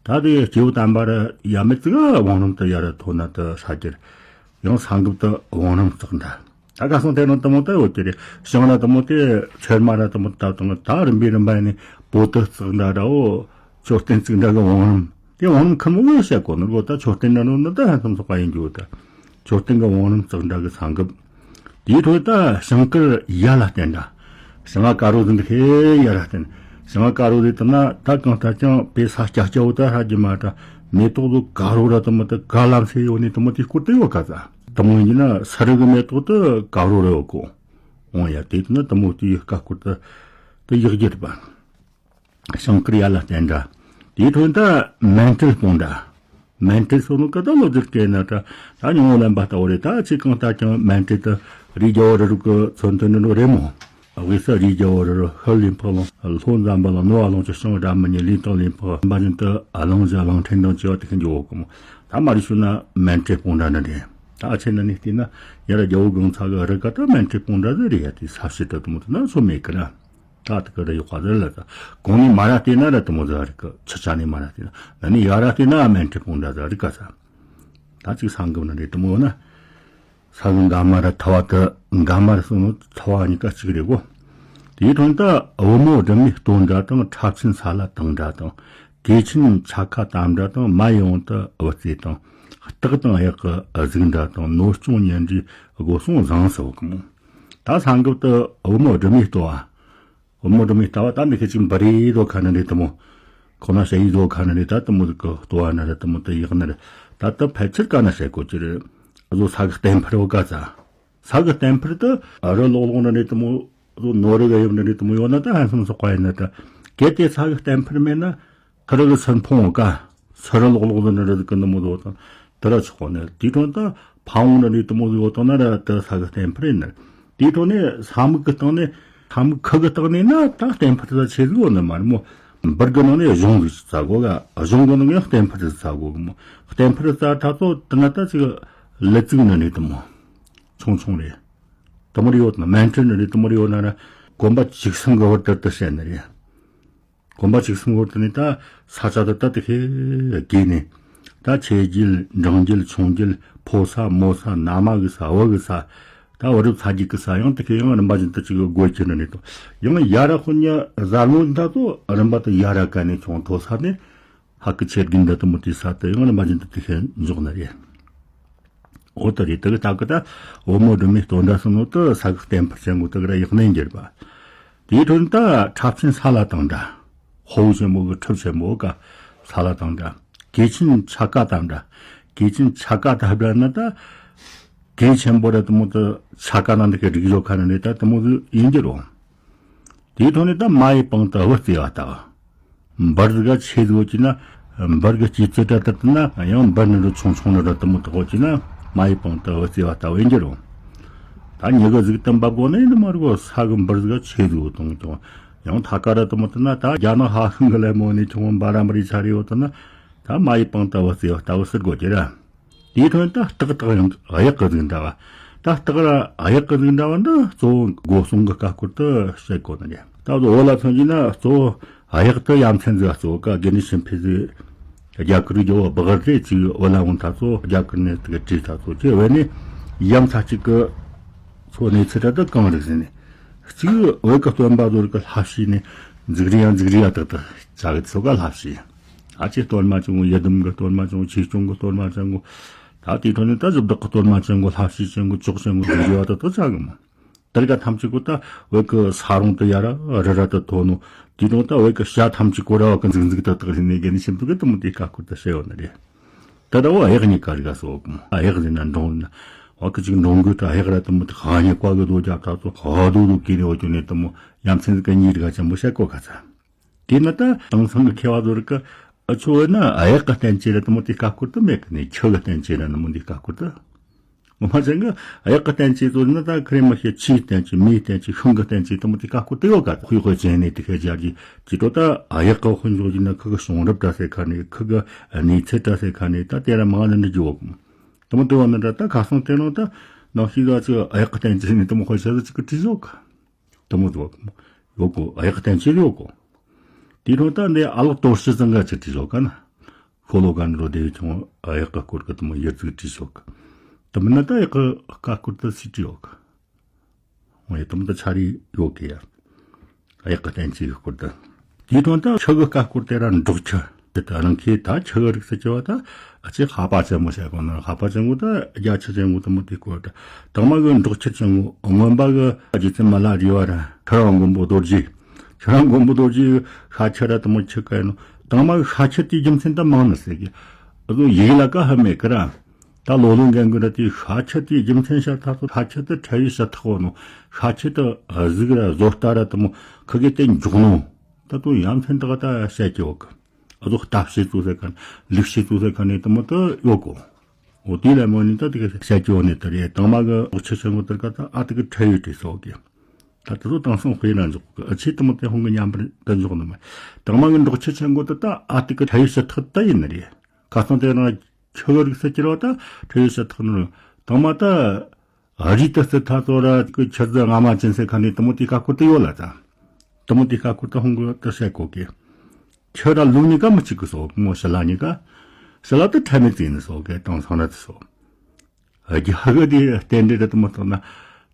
ད་དེ་སྐྱེས་བུ་དམ་པ་ར་ཡ་མེད་ཙིག་བང་རིམ་དུ་ཡ་ར་ཐོན་ན་དུ་ཧྲ་རྒྱུར། ཡང་ས་འགུབ་དུ་བང་རིམ་བརྩེགས་འདྲ། ད་ག་སོང་དེ་རིང་དུ་མོ་དུ་ཡོད་ཀྱི་རེད། ཞིང་ར་དུ་མོ་དེ་ཚེར་མ་ར་དུ་མོ་ད་དང་ད་རིམ་པས་རིམ་པ་ནས་པོ་ཏི་བརྩེགས་འདྲ་འདྲ་བོ། མཆོད་རྟེན་བརྩེགས་འདྲ་གི་བང་རིམ། དེ་བང་རིམ་ཁུར་མོ་བོ་བཤད་གོ་ནོ་གོ་ད་མཆོད་རྟེན་འདྲ་ནོ་ནི་ད་ཧན་སམ་སོགས་པ་ཡིན་རྒྱུ་ད། མཆོད་རྟེན་གི་བང་རིམ་བརྩེགས་འདྲ་གི་ས་འགུབ། དེའི་ཐོག་ད་ཞིང་དཀར་ཡ་ལ་བརྟེན་འདྲ། ཞིང་ང་དཀར་རོ་ཟིན་འདི་ཁེ་ཡ་ར་བརྟེན། ཞིང་ང་དཀར་རོ་ཟིན་དུ་ན་ད་གང་ལྟར་ཀྱང་པེ་ས་སྐྱ་སྐྱ་བོ་ད་ཧྲ་རྒྱུ་མ་ད། མེ་ཏོག་ཟོ་དཀར་རོ་ར་དུ་མོ་ད་ག་ལམ་སེ་ཡོད་ནི་དུ་མོ་དེ་སྐོར་དུ་ཡོད་ག་ཙ། དུ་མོ་ཡིན་ན་ས་རི་གི་མེ་ཏོག་ད་དཀར་རོ་ར་ཡོད་གོ། འོང་ཡ་དེ་དུ་ན་དུ་མོ་དེ་ཡོད་ཀ་སྐོར་ད་དུ་ཡག་རྒྱུ་རེད་པ། ཞིང་དཀར་ཡ་ལ་བརྟེན་འདྲ། དེའི་ཐོག་ད་མཎྜལ་སྤུངས་འདྲ། མཎྜལ་སོགས་ནི་ཀ་ད་ལོ་དེར་སྐད་ན་ད་ད་ཉུང་ངུ་ལན་པ་ལྟ་བུ་རེད། ད་ཅི་གང་ལྟར་ཀྱང་མཎྜལ་དུ་རིགས་རྒྱལ་བ་རི་རབ་ཀྱི་མཚོན་དོན་འདྲ་རེད་མོ། དབུས་ས་རིགས་རྒྱལ་བ་རི་རབ་ཧོར་ལིང་ཕག་ལུང་ལྷོ་འཛམ་བུ་གླིང་ནུབ་བ་ལུང་གི་ཞིང་སྒྲ་མི་སྙན་ལིང་སྟོང་ལིང་ཕག་འབའ་ཞིག་ཏུ་གླིང་བཞི་གླིང་ཕྲན་དང་བཅས་པ་དེ་ཁན་འཇོག་གོ་མོ། ད་མ་རིག་ཤུ་ན་མཎྜལ་སྤུངས་འདྲ་འདྲ་རེད། ད་ཨ་ཆེ་ན་ནི་བལྟས་ན་ཡར་རྒྱལ་བོ་གང་ཚ་གི་རི་ཀ་ད་མཎྜལ་སྤུངས་འདྲ་ཟེར་རེད། ཡ་དེ་ས་བྱི་ཏུ་དུ་མོ་དུ་ན་སོ་མེད་ཀི་ར། ད་དེ་ཀ་ར་ཡོད་ཁ་ཟེར་ལ་ད། གོང་ནས་མ་ར་བལྟས་ན་ར་དུ་མོ་ཟེར་རི་ཀ་ཆུ་ཆ་ནས་མ་ར་བལྟས་ན་ན་ནི་ཡ་ར་བལྟས་ན་མཎྜལ་སྤུངས་འདྲ་ཟེར་རི་ཀ་ས། ད་ཅིག་ས་འགུབ་ན་རེད་དུ་མོ་ན། ས་གི་འགའ་མ་ར་ཐ་བ་དུ་འགའ་མ་ར་སོང་ནོ་ཐ་བ་གཉིས་ཀ་གཅིག་རེད་གོ། དེའི་ཐོག་ད་བུ་མོ་སྒྲོལ་མའི་སྟོན་འདྲ་དང་འཁྲབ་ཆེན་ས་ལ་བཏང་འདྲ་དང་། གོས་ཆེན་ཆ་ཁ་བཏབ་འདྲ་དང་མ་ཡི་བོང་དུ་བུ་རྩེ་དང་། སྟག་དང་གཡག་གི་གཟིགས་འདྲ་དང་ནོར་སྐྱོང་གཉེན་སྒྲིག་སྒོ་སྲུང་བཟང་ཟེར་བ་གི་མོ། ད་ས་འགུབ་ཏུ་བུ་མོ་སྒྲོལ་མའི་ལྟོ་བ། བུ་མོ་སྒྲོལ་མའི་ལྟ་བ་ད་འདི་ཁ་ཅིག་འབུ་རེ་རྡོ་ཁ་ན་རེ་དུ་མོ། ཁོ་ན་ཞ་ཡི་རྡོ་ཁ་ན་རེ་ད་དུ་མོ་ཟིག་གི་ལྟོ་བ་ན་རེ་དུ་མོ་དུ་ཡག་ན་རེ། ད་དུ་ཕལ་ཆེར་ག་ན་བཤད་གོ་ཅི་རེད། ཨ་ཟོ་ས་གི་བརྟན་ཕུར་བ་ག་ཚ། ས་གི་བརྟན་ཕུར་དུ་རི་ལོག་ལོག་ན་རེ་དུ་མོ། ཨ་ཟོ་ནོར་རི་ག་ཡོད་ན་རེ་དུ་མོ་ཡོད་ན་ད་ཧན་སོང་སོག་པ་ཡིན་ན་ད། གལ་ཏེ་ས་གི་བརྟན་ཕུར་མེད་ན། ཁ་ར་གི་སུན་ཕོང་བ་ཀ། སུ་ར་ལོག་ལོག་ཟེར་ན་ར་ཟིག་གི་ནུ་མོ་ཟིག་དང་། དེ་ར་ཆོག་ནི། དེའི་དོན་དུ་ཕ་བོང་ན་རི་དུ་མོ་ཟིག་དང་ན་ར་དེ་ས་གི་བརྟན་ཕུར་ཡིན་ནི། དེའི་ཐོག་ནས་ས་མིག་གི་སྟེང་ནས་ས་མིག་ཁུ་གི་སྟེང་ནས་ན་ད་བརྟན་ཕུར་ད་ཆེ་ཟིག་ཡོད་ནི་མ་རེད་མོ། འབུར་གི་ནང་ནས་གཞོང་ཟིག་ཅིག་ཙ་གོ་ག། གཞོང་གི་ནང་ནས་བརྟན་ཕུར་ཟིག་ཙ་གོ་གི་མོ། བརྟན་ཕུར་ཙ་ད་ཚོ་དེ་ན་ད་ཅིག་ལི་ཙིག་ན་རི་དུ་མོ། ཆུང་ཆུང་རེད། དུ་མོ་རི་ཡོད་ན་མཎྜལ་ན་རི་དུ་མོ་རི་ཡོད་ན་ར་གོམ་པ་ཅིག་གསུམ་གི་བར་དུ་དུ་བཤད་ནི་རེད། གོམ་པ་ཅིག་གསུམ་བོར་དུ་ནི་ད་ས་ཆ་དུ་ད་དུ་ཧེ་གི་ནི། ད་ཆེ་རྒྱུད་འབྲིང་རྒྱུད་ཆུང་རྒྱུད་ཕོ་ས་མོ་ས་ན་མ་གི་ས་བུ་གི་ས། ད་བུ་རབས་ཚ་རྒྱུད་གི་ས་ཡང་དུ་ཧེ་ཡང་རིམ་པ་བཞིན་དུ་ཅིག་དགོད་ཀྱི་ནི་ནི་དུ། ཡང་ཡ་ར་ཁོ་ཉ་ཟ་ལོ་ད་དུ་རིམ་པ་དུ་ཡ་ར་ཀ་ནི་ཆུང་མཐོ་ས་ནི། ཧ་ཀི་ཆེ་རྒྱུད་འདི་དུ་མོ་དུ་ས་དུ་ཡང་རིམ་པ་བཞིན་དུ་དུ་ཧེ་འཇོག་ནི་རེད། འོ་དེ་རེད། དེ་གི་ད་གི་ད་བུ་མོ་སྒྲོལ་མའི་ལྟོ་འདྲ་སོང་ནོ་དུ་ས་གི་བརྟན་ཕུར་ཅན་གོ་དེ་གི་ར་ཡག་ནན་གྱིར་པ། དེའི་ཐོག་ནས་ད་ཁྲབ་ཆེན་ས་ལ་བཏང་འདྲ། ཧོ་ཆེན་པོ་གི་ཁྲབ་ཆེན་པོ་ག་ས་ལ་བཏང་འདྲ། གོས་ཆེན་ཆ་ག་བཏབ་འདྲ། གོས་ཆེན་ཆ་ག་བཏབ་འདྲ་ན་ད་གོས་ཆེན་པོ་ར་དུ་མོ་དུ་ཆ་ག་ནང་དུ་གི་རིག་བྱོ་ཁ་ནང་ནས་ད་དུ་མོ་དུ་ཡིན་གྱི་རུང་། དེའི་ཐོག་ནས་ད་མ་ཡི་པང་དུ་བུ་རྩེ་བ་ལྟ་བུ། འབུར་ཟིག་ག་ཆེ་ཟིག་ཡོད་ཀྱི་ན། འབུར་གི་སྐྱེ་ཚུལ་འདྲ་ལྟར་དུ་ན་ཡང་འབུར་ནི་རུ་ཆུང་ཆུང་ནི་རུ་དུ་མོ་དག་ཡོད་ཀྱི་ན་མ་ཡི་པང་དུ་བུ་རྩེ་བ་ལྟ་བུ་ཡིན་གྱི་རུང་། ད་ཉི་གི་ཟིག་དུ་འབབ་གོ་ནི་ཡིན་ནི་མ་རུ་གོ་ས་གི་འབུར་ཟིག་ག་ཆེ་ཟིག་ཡོད་དང་ཀྱང་ཡང་ཐ་ཀ་ར་དུ་མོ་དུ་ན་ད་རྒྱ་ནག་ཧ་ཧུང་གི་ལས་མོ་ནི་ཆུང་བ་འབའ་ར་མི་རི་ཆ་རི་ཡོད་དུ་ན་ད་མ་ཡི་པང་དུ་བུ་རྩེ་བ་ལྟ་བུ་ཟེར་དགོས་ཀྱི་ར། དེའི་ཐོག་ནས་ད་སྟག་སྟག་ཡང་གཡག་གི་ཟིག་འདྲ་བ། ད་སྟག་ར་གཡག་གི་ཟིག་འདྲ་བ་འདི་གཙོ་བོ་སྒོ་སྲུང་གི་ཀ་སྐོར་དུ་བཤད་དགོས་ནི་རེད། ད་གཙོ་བོ་ལ་མཚོན་གྱི་ན་གཙོ་བོ་གཡག་དེ་ཡ་མཚན་ཟིག་གཙོ་བོ་ཀ་དགེ་འདུན་ཆོས་འཕེལ་ཟིག་རྒྱ་གར་རྒྱལ་བོ་སྦག་རི་ཅིག་བུ་ལ་འོང་ཐ་ཚོ་རྒྱ་གར་ནས་དེ་ག་བྲིས་ཐ་ཚོ་ཅེས་བས་ནི་ཡ་མཚན་གཅིག་གི་ཚོ་གནས་ཚུལ་འདྲ་དུ་གང་རིག་ཟིན་ནས་གཅིག་བོད་ཀྱི་སྟོན་པ་ཚོ་རིག་གི་ལྷ་བཤིས་ནས་འཛུགས་རི་ཡ་འཛུགས་རི་ཡ་དག་དུ་བྱ་གི་ཚོ་ག་ལྷ་བཤིས། ཨ་ཅེ་སྟོན་མ་ཅན་གོ་ཡི་དམ་གི་སྟོན་མ་ཅན་གོ་ཆོས་སྐྱོང་གི་སྟོན་མ་ཅན་གོ། ད་དེའི་ཐོག་ནས་ད་གཟུ་བདག་གི་སྟོན་མ་ཅན་གོ་ལྷ་བཤིས་ཅན་གོ་ཅོག་ཅན་གོ་འཛུགས་རི་བ་ད་ད་ཆ་གི་མོ། དེར་ག་ཐམས་ཅད་གོ་ད་བོད་ཀྱི་ས་རོང་དུ་ཡ་ར་རི་ར་ད་ཐོ་ནོ། དེའི་ཐོག་ད་བོད་ཀྱི་བྱ་ཐམས་ཅད་གོ་ར་བ་གི་འཛུགས་འཛུགས་ད་དག་རིག་ནས་དགེ་འདུན་ཆེན་པོ་གི་དུ་མོ་དེ་ཀ་སྐོར་ད་བཤད་ཡོད་ནི་རེད། ད་ད་བ་གཡག་གཉིས་ཀ་རིག་ག་སོག་གཡག་ཟིན་ན་འབྲོང་ན་བ་ཀི་ཅིག་འབྲོང་གོ་ད་གཡག་ར་དུ་མོ་དེ་ག་གཉིས་ཀ་གི་རྡོ་རྒྱབ་ད་ཚོ་ག་རྡོ་རྡོ་ཀི་རེ་བ་ཅོ་ནས་དུ་མོ་ཡ་མཚན་གི་གཉིས་རིག་ག་ཅན་པོ་བཤད་གོ་ག་ཚ། དེས་ན་ད་དེང་སང་གི་མཁས་པ་ཚོ་རིག་གི་ཨ་ཆོ་བས་ན་གཡག་གི་བསྟན་བཅོས་ར་དུ་མོ་དེ་ཀ་སྐོར་དུ་མེད་གི་ནས་ཁྱི་གི་བསྟན་བཅོས་ར་ནི་མོ་འདི་ཀ་སྐོར་དུ། ངོ་མ་ཅན་གི་གཡག་གི་བསྟན་བཅོས་ཚོ་ནི་ད་ཁ་རེ་མ་ཤེས་ཆིའི་བསྟན་བཅོས་མིའི་བསྟན་བཅོས་ཤིང་གི་བསྟན་བཅོས་དུ་མོ་དེ་ཀ་སྐོར་དུ་ཡོད་ག་ད་ཁོས་ཁོས་ཅན་ནས་དེ་ཁའི་རྒྱ་གི་ཅི་ཏོ་ད་གཡག་གི་དཔོན་འཇོག་གི་ན་ཁི་གི་བྱུང་རབས་འདྲ་སའི་ཁ་ནས་ཁི་གི་གནས་ཚུལ་འདྲ་སའི་ཁ་ནས་ད་དེ་ར་མང་ནི་འདྲི་རྒྱུ་བ་གི་མོ། དུ་མོ་དེ་བ་ནི་འདྲ་ད་ཁ་སང་དེ་ནང་ད་ནང་ཤི་ཟ་ཅི་གཡག་གི་བསྟན་བཅོས་ནས་དུ་མོ་ཁོ་ཤ་ཟ་ཅི་གི་བྲིས་ཟོ་ག་དུ་མོ་དུ་བ་གི་མོ། ཡོད་གོ། གཡག་གི་བསྟན་བཅོས་ཡོད་གོ། དེའི་ཐོག་ད་འདི་ཨ་ལགས་དོར་ཞི་ཚང་ག་ཅིག་བྲིས་ཡོད་ག་ན། ཤོ་ལོ་ཀ་འགྲོ་དེ་ཆུང་གཡག་གི་སྐོར་གི་དེ་མོ་ཡིག་ཚིག་བྲིས་ཡོད་གི། དེ་མིན་ན་ད་གཡག་གི་སྐོར་དུ་སུས་བྲིས་ཡོད་གི། འོ་ཡ། དེ་མོ་ད་ཆ་རེ་ཡོད་གི་ཡ། གཡག་གི་བསྟན་བཅོས་ཀྱི་སྐོར་དུ། དེའི་ཐོག་ད་ཁྱི་གི་སྐོར་དེ་ར་འབྲོག་ཁྱི། དེ་ད་རང་གིས་ད་ཁྱི་གི་རིགས་སུ་བྱ་བ་ད། ཨ་ཅེ་ཧ་པ་ཅན་མོ་བྱ་གོ་ན། ཧ་པ་ཅན་མོ་ད་རྒྱ་ཁྱི་ཅན་མོ་དེ་མོ་དེ་སྐོར་ད། དང་མ་གི་འབྲོག་ཁྱི་ཅན་མོ། སྔོན་པ་གི་རྗེ་བཙུན་མི་ལ་རས་པ་ར་ཁྱི་ར་མགོན་པོ་རྡོ་རྗེ། ཁྱི་ར་མགོན་པོ་རྡོ་རྗེ་ཤ་ཁྱི་ར་དེ་མོ་ཁྱི་ག་ཡིན་ནོ། དང་མ་གི་ཤ་ཁྱི་དེའི་རྒྱུ་མཚན་ད་མང་ནི་ཟེར་གི། ཨ་ཟོ་ཡིག་ལ་ཀ་ཧ་མེད་གི་ར། ད་ལོ་ལོན་རྒན་གི་ར་དེ་ཤ་ཁྱི་དེའི་རྒྱུ་མཚན་བཤད་ཐག་ཏུ། ཤ་ཁྱི་དེ་ཁྲ་ཡི་ཞུ་ཐག་ཡོད་ནོ། ཤ་ཁྱི་དེ་གཟུགས་ར་བཟོ་ལྟ་ར་དེ་མོ་ཁི་གེ་དེ་མགྱོགས་ནོ། ད་དུང་ཡ་མཚན་དག་ད་བཤད་ཀྱི་ཡོད་གི། ཨ་ཟོ་ལྟ་བཤད་ཚུལ་ཟེར་མཁན། ལུག་བཤད་ཚུལ་ཟེར་མཁན་ནི་དེ་མོ་དེ་ཡོད་གོ། འོ་དེ་ལ་མོ་ནི་ད་དེ་ག་བཤད་ཀྱི་ཡོད་ནི་དེ་རེད། དང་མ་གི་འབྲོག་ཁྱི་ཆེན་མོ་དེ་ག་ད་ཨ་དེ་གི་ཁྲ་ཡི་དེ་སོགས་གི། ད་དེ་ཚོ་དེང་སང་དཔེ་ན་འཇོག་གི། ཨ་ཆེ་དེ་མོ་དེ་ཧོང་གི་མཉམ་པར་ད་འཇོག་ནི་མ། དང་མ་གི་འབྲོག་ཁྱི་ཆེན་མོ་དེ་ད་ཨ་དེ་གི་ཁྲ་ཡི་ཞུ་ཐག་ད་ཡིན་ནི་རེད། ཁ་སང་དེ་རང་ཁྱི་གི་རིགས་སུ་གྱུར་བ་ད་ཁྲ་ཡི་ཞུ་ཐག་ནི། དང་མ་ད་རི་དེ་སི་ཐ་ཚོ་ར་གི་ཁྱི་རྫི་རྔ་མ་ཅན་ཟེར་མཁན་ནི་དེ་མོ་དེའི་ཁ་སྐོར་དུ་ཡོད་ལ་ད། དེ་མོ་དེའི་ཁ་སྐོར་དུ་ཧོང་གི་ད་བཤད་གོ་གི། ཁྱི་ར་ལུག་གཉིས་ཀ་མི་གཅིག་གི་སོ་མོ། ཞི་ལ་གཉིས་ཀ། ཞི་ལ་དེ་ཁྲ་མེད་ཙིག་ནི་སོ་གི། དེང་སང་ར་དེ་སོ། རྒྱ་གི་དེ་རྟེན་འབྲེལ་རེད་དེ་མོ་བཏང་ན།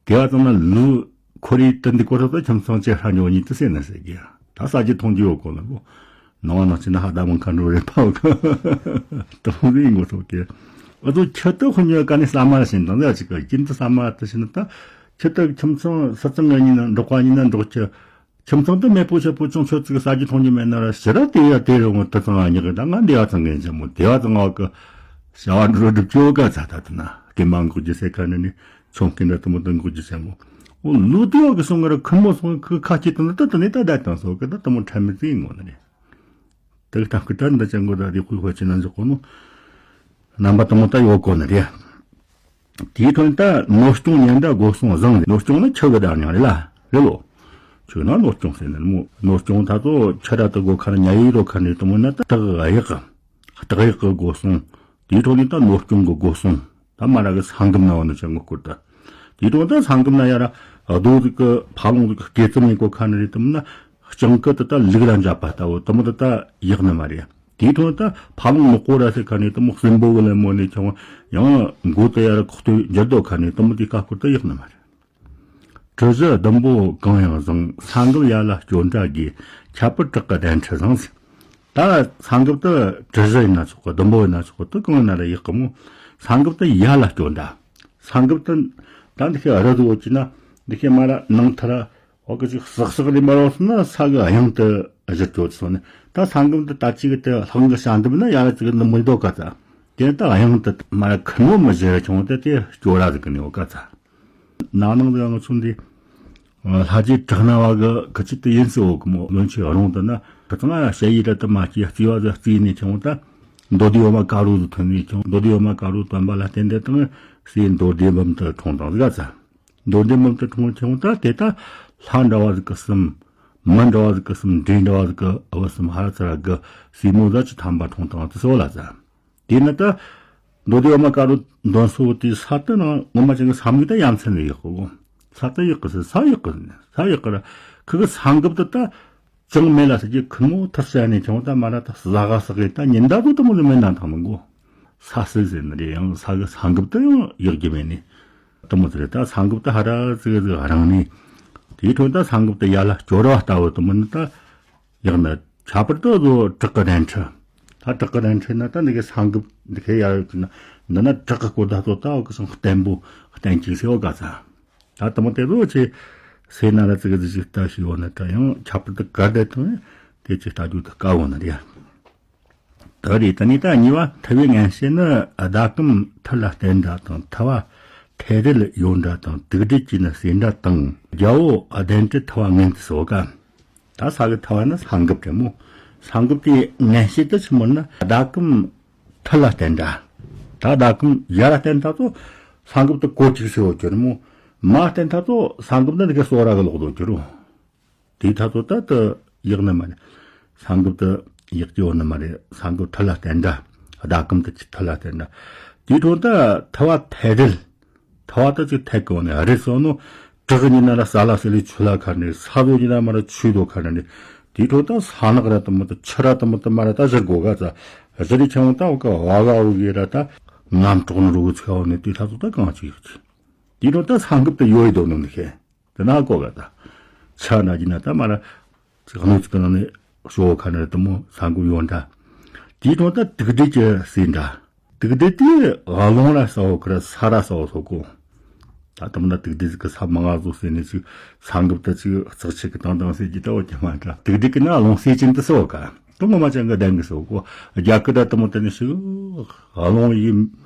དེ་བ་ཙམ་ན་ལུག་ཁོ་རའི་དེ་འདི་སྐོར་དུ་ཁྱིམ་ཚང་ཅེ་ཧྲ་ཉོ་གཉིས་དེ་ཟེར་ན་ཟེར་གི། ད་ས་རྒྱུ་མཐོང་རྒྱུ་ཡོད་གོ་ལ་གོ། ནང་བ་ནང་ཆེ་ན་ཧ་ད་མང་ཁ་འགྲོ་རེ་ཕ་གི། དེ་མོ་རེ་ཡིན་གོ་ཐོག་གི། ཨ་ཚོ་ཁྱི་དེ་ཁོ་ཉོ་ག་ནས་ས་མ་ར་ཤིན་དང་ཟེར་ཅིག་གི། ཁྱིམ་དུ་ས་མ་དེ་ཤིན་ད། ཁྱི་དེ་ཁྱིམ་ཚང་སི་ཚང་གི་གཉིས་ན་འབྲོག་པ་གཉིས་ན་འབྲོག་ཁྱི། ཁྱིམ་ཚང་དུ་མེད་པོ་ཆེ་པོ་ཅུང་ཆོད་ཚིག་ས་རྒྱུ་མཐོང་རྒྱུ་མེད་ན་ར་ཕྱི་ར་དེ་ཡ་དེ་རུ་ངོ་དེ་ཚང་ང་ཉག་གི། ད་ང་འདི་བ་ཚང་གི་ཡིན་ཅང་མོ། དེ་བ་ཚང་ང་གི་བྱ་བ་འགྲོ་སྒྲུབ་ཅོ་ག་ཚ་ད་དུ་ན་སྐེ་མ་འགོག་རྒྱུ་ཟེར་ཁ་ནི་ནི་ཆུང་སྐེ་འདྲ་དུ་མོ་དུ་འགོག་རྒྱུ་ཟེར་མོ། འོ་ལུག་དེ་བ་གི་སོང་ང་ར་ཁུར་མོ་སོང་ཁུ་ཁ་སྐྱེ་དུ་ན་ད་དུ་ནི་ད་ད་དང་སོ་གི་ད་དུ་མོ་ཁྲ་མི་ཚིག་ངོ་ནི་རེད། དེ་གི་ཐབས་ཀྱི་གྲལ་འདི་ཅན་གོ་ད་རེ་ཁུལ་ཁོ་ཆེ་ན་འཇོག་གོ་ནོ། རྣམ་པ་དུ་མོ་ད་ཡོད་གོ་ནི་རེད། དེའི་ཐོག་ནས་ད་ནོར་སྐྱོང་ཉེན་བརྡ་སྒོ་སྲུང་བཟང་། ནོར་སྐྱོང་ནི་ཁྱི་གི་བརྡ་ཉང་རེད་ལ། རེད་ལོ། ཁྱོད་ན་ནོར་སྐྱོང་ཟེར་ནི་མོ། ནོར་སྐྱོང་ད་ཚོ་ཁྱི་ར་དུ་སྒོ་ཁ་ན་ཉ་ཡིག་རོ་ཁ་ནས་དུ་མོ་ན་ད་སྟག་གཡག་གི། སྟག་གཡག་གི་སྒོ་སྲུང་། དེའི་ཐོག་ནས་ད་ནོར་སྐྱོང་གི་སྒོ་སྲུང་། ད་མ་ར་གི་ས་འགུམ་ན་བ་ནི་ཅང་གི་སྐོར་ད། དེའི་ཐོག་ད་ས་འགུམ་ན་ཡ་ར་རྡོ་ཟིག་གི་ཕ་ལོང་ཟིག་གི་སྐེ་ཙམ་ཡིན་གོ་ཁ་ནས་རེད་དུ་མོ་ན། སྤྱང་ཀི་དེ་ད་ལུག་ལ་འཇབ་པ་ལྟ་བུ་དུ་མོ་དེ་ད་ཡག་ནི་མ་རེད། དེའི་ཐོག་ད་ཕ་ལོང་ནག་པོ་ར་ཟེར་ཁ་ནས་དུ་མོ་སྲིན་པོ་གི་ལ་མོ་ནས་ཆུང་ཡང་མགོ་དེ་ཡ་ར་ཁོག་སྟོད་འགྱུར་རྡོ་ཁ་ནས་དུ་མོ་དེའི་ཁ་སྐོར་དུ་ཡག་ནི་མ་རེད། གྲུ་བཞི་ཟླུམ་པོ་གང་ཡང་བཟང་། ས་འགུལ་ཡ་ལ་སྐྱོན་འདྲ་དགོས། ཁྱད་པར་བྲག་གི་གདན་ཁྲི་བཟང་ཟེར། ད་ས་འགུལ་དུ་གྲུ་བཞི་ཡིན་ན་ཆོག་གི། ཟླུམ་པོ་ཡིན་ན་ཆོག་གི། དུ་གང་ཡིན་ན་ར་ཡག་གི་མོ། ས་འགུལ་དུ་ཡ་ལ་སྐྱོན་འདྲ། ས་འགུལ་དུ་ད་འདི་ཁའི་རི་དུ་འོ་ཅི་ན་འདི་ཁའི་མ་ར་ནང་ཐ་ར། འོ་གི་ཅིག་ཟག་ཟག་རེ་མ་རོ་སོང་ན་ས་གི་གཡང་དུ་བཞུར་གྱོ་སོང་ནས། ད་ས་འགུལ་དུ་ད་ཅིག་དེ་ལྷང་གི་ཤ་འདུམ་ན་ཡ་ར་ཅིག་ནི་མི་འདོད་ག་ཚ། དེ་ད་གཡང་དུ་མ་ར་ཁུ་མོ་མི་བཞུར་ཆུང་དེ་དེ་སྐྱོ་ར་ཟིག་གི་ནི་འོ་ག་ཚ། ནང་ནང་དུ་ང་ཚོ་འདི་ལྷ་རྗེ་བྲག་སྣ་བ་གི་ཁུ་ཅི་དུ་ཡིན་སི་འོ་གི་མོ། ལོན་ཆེ་རོང་དུ་ན་ཁུ་ཚང་ཡ་ཞ་ཡི་ར་དུ་མ་སྐྱེ་རྩི་བ་ཟིག་རྩི་ནས་ཆུང་ད། མདོ་སྡེ་འོ་མ་དཀར་རོ་དུ་ཐོན་ནས་ཆུང་། མདོ་སྡེ་འོ་མ་དཀར་རོ་བཏོན་པ་ལ་བརྟེན་དེ་དང་སའི་མདོ་སྡེ་འབུམ་དུ་འཁྲུངས་དང་ཟིག་ག་ཚ། མདོ་སྡེ་འབུམ་དུ་འཁྲུངས་ཆུང་ད་དེ་ད་ལྷ་འདྲ་བ་ཟིག་གི་སྲིན། མི་འདྲ་བ་ཟིག་གི་སྲིན། འདྲེ་འདྲ་བ་ཟིག་གི་བུ་གསུམ་ཧ་ར་ཚ་ར་གི་སྲས་མོ་ཟ་ཅི་ཐམ་པ་འཁྲུངས་དང་དུ་སོ་ལ་ཟ། དེ་ནི་ད་མདོ་སྡེ་འོ་མ་དཀར་རོ་འདོན་སོ་དེ་ས་དུ་ནང་ངོ་མ་ཅན་གི་ས་མིག་ད་ཡ་མཚན་ནི་ཡག་གོ། ས་ད་ཡག་གི་ས་ཡག་གི་ས་ཡག་གི་ར་ཁུ་གི་ས་འགུལ་དུ་ད། ཅང་མེད་ལ་ཟེར་གྱི་ཁུ་མོ་ཐུར་ཟ་ནས་ཆུང་ད་མ་ར་ད་ཟ་ག་ཟ་གི་ད་ཉིན་ད་དུ་དུ་མོ་ལ་མེད་ན་ཐང་མི་གོ། ས་སི་ཟེར་ནི་རེད། ཡང་ས་གི་ས་འགུལ་དུ་ཡང་ཡག་གི་མེད་ནི། དུ་མོ་ཟེར་ད་ས་འགུལ་དུ་ཧ་ར་ཟིག་ཟིག་རང་ནི། དེའི་ཁྲོད་ད་ས་འགུལ་དུ་ཡ་ལ་སྐྱོ་ར་བ་ལྟ་བུ་དུ་མོ་ནི་ད་ཡག་ན། ཁྱད་པར་དུ་བྲག་གི་གདན་ཁྲི། ད་བྲག་གི་གདན་ཁྲི་ན་ད་འདི་གི་ས་འགུལ་འདི་གི་ཡ་ཡོད་ན་འདི་ན་བྲག་གི་སྐོར་ད་ཚོ་ད་འོ་གི་སང་བརྟན་པོ་བརྟན་ཅིག་སེ་འོ་ག་ཚ། ད་དུ་མོ་དེ་ཚོ་ཆེ་སེ་ན་ར་ཙི་གི་ཙི་ཞིག་ལྟ་ཞིག་འོ་ན་ད་ཡང་ཁྱད་པར་དུ་གར་བསྡད་ཐོན་དེ་ཅིག་ལྟ་རྒྱུ་དུ་དཀའ་བོ་ན་རེད། ད་རེད། ད་ནི་ད་གཉིས་པ་ཐུ་བའི་ངན་བྱེད་ནི་ཟླ་གམ་ཐུར་ལ་བརྟེན་འདྲ་དང་ཐུ་བ་ཐལ་རིལ་ཡོད་འདྲ་དང་དུག་སྦྲུལ་གྱི་ནི་ཟེ་འདྲ་དང་རྒྱལ་པོ་གདན་ཁྲི་ཐུ་བ་ངན་དུ་སོ་ག། ད་ས་གི་ཐུ་བ་ནི་ས་འགུལ་དེ་མོ། ས་འགུལ་དེ་ངན་བྱེད་དུ་ཆི་མོ་ན་ཟླ་གམ་ཐུར་ལ་བརྟེན་འདྲ། ད་ཟླ་གམ་ཡར་ལ་བརྟེན་ད་ཚོ་ས་འགུལ་དུ་གོ་ཅིག་སེ་འོ་གྱུར་མོ། མ་བརྟེན་ད་ཚོ་ས་འགུལ་ནི་དེ་གི་སོ་ར་གི་ལོག་དོ་གྱུར་རོ། དེའི་ཐ་ཚོ་ད་དུ་ཡག་ནི་མ་རེད། ས་འགུལ་དུ་ཡག་གི་འོ་ནི་མ་རེད། ས་འགུལ་ཐུར་ལ་བརྟེན་འདྲ། ཟླ་གམ་དུ་ཅིག་ཐུར་ལ་བརྟེན་འདྲ། དེའི་ཐོག་ད་ཐུ་བ་ཐལ་རིལ། ཐུ་བ་ད་ཅིག་ཐལ་གི་འོ་ནི་རིལ་སོ་ནོ། བྲག་ཉིན་ན་ལ་ས་ལ་སི་ལི་ཆུ་ལ་ཁ་ནི་ས་ལོ་ཉིན་ན་མ་ར་ཆུ་དོ་ཁ་ནི། དེའི་འཕྲོ་ད་ས་ནག་ར་དུ་མོ་ད་ཆུ་ར་དུ་མོ་ད་མ་ར་ད་བཞུར་གོ་ག་ཙ། བཞུར་རི་ཆང་ད་འོ་ག་བ་ག་འོ་གི་ར་ད་ངམ་གྲོག་ནི་རུ་གི་ཚ་བ་ནི་དེ་ད་ཚོ་ད་གང་ཅིག་ཡོད་ཅི། དེའི་འཕྲོ་ད་ས་འགུབ་ད་ཡོད་ཡི་དོ་ནོ་ནི་ཁེ། དེ་ན་གོ་ག་ད། ཆ་ན་ཅི་ན་ད་མ་ར་ཅིག་གནོད་ཅིག་གི་ནང་ནས་ཤོ་ཁ་ནི་དུ་མོ་ས་འགུབ་ཡོད་འདྲ། དེའི་འཕྲོ་ད་དུག་སྦྲུལ་གྱི་སྲས་འདྲ། དུག་སྦྲུལ་དེ་རླུང་ར་ས་འོ་ཁ་ར་ས་ར་ས་འོ་སོ་གོ། ད་དུ་མོ་ན་དུག་སྦྲུལ་ཟིག་གི་ས་མང་ང་བཟོ་ཟེར་ནས་ཅིག་ས་འགུབ་ད་ཅིག་ཙག་ཆི་གི་དང་དང་ཟེར་གྱི་ད་འོ་ཀྱི་མ་འདྲ། དུག་སྦྲུལ་གི་ན་རླུང་སེ་ཅན་དུ་སོ་ག་དུ་ངོ་མ་ཅང་གི་ལྡན་གི་སོ་གོ། རྒྱ་གི་ད་དུ་མོ་ད་ནི་ཞིག་རླུང་ཡིན་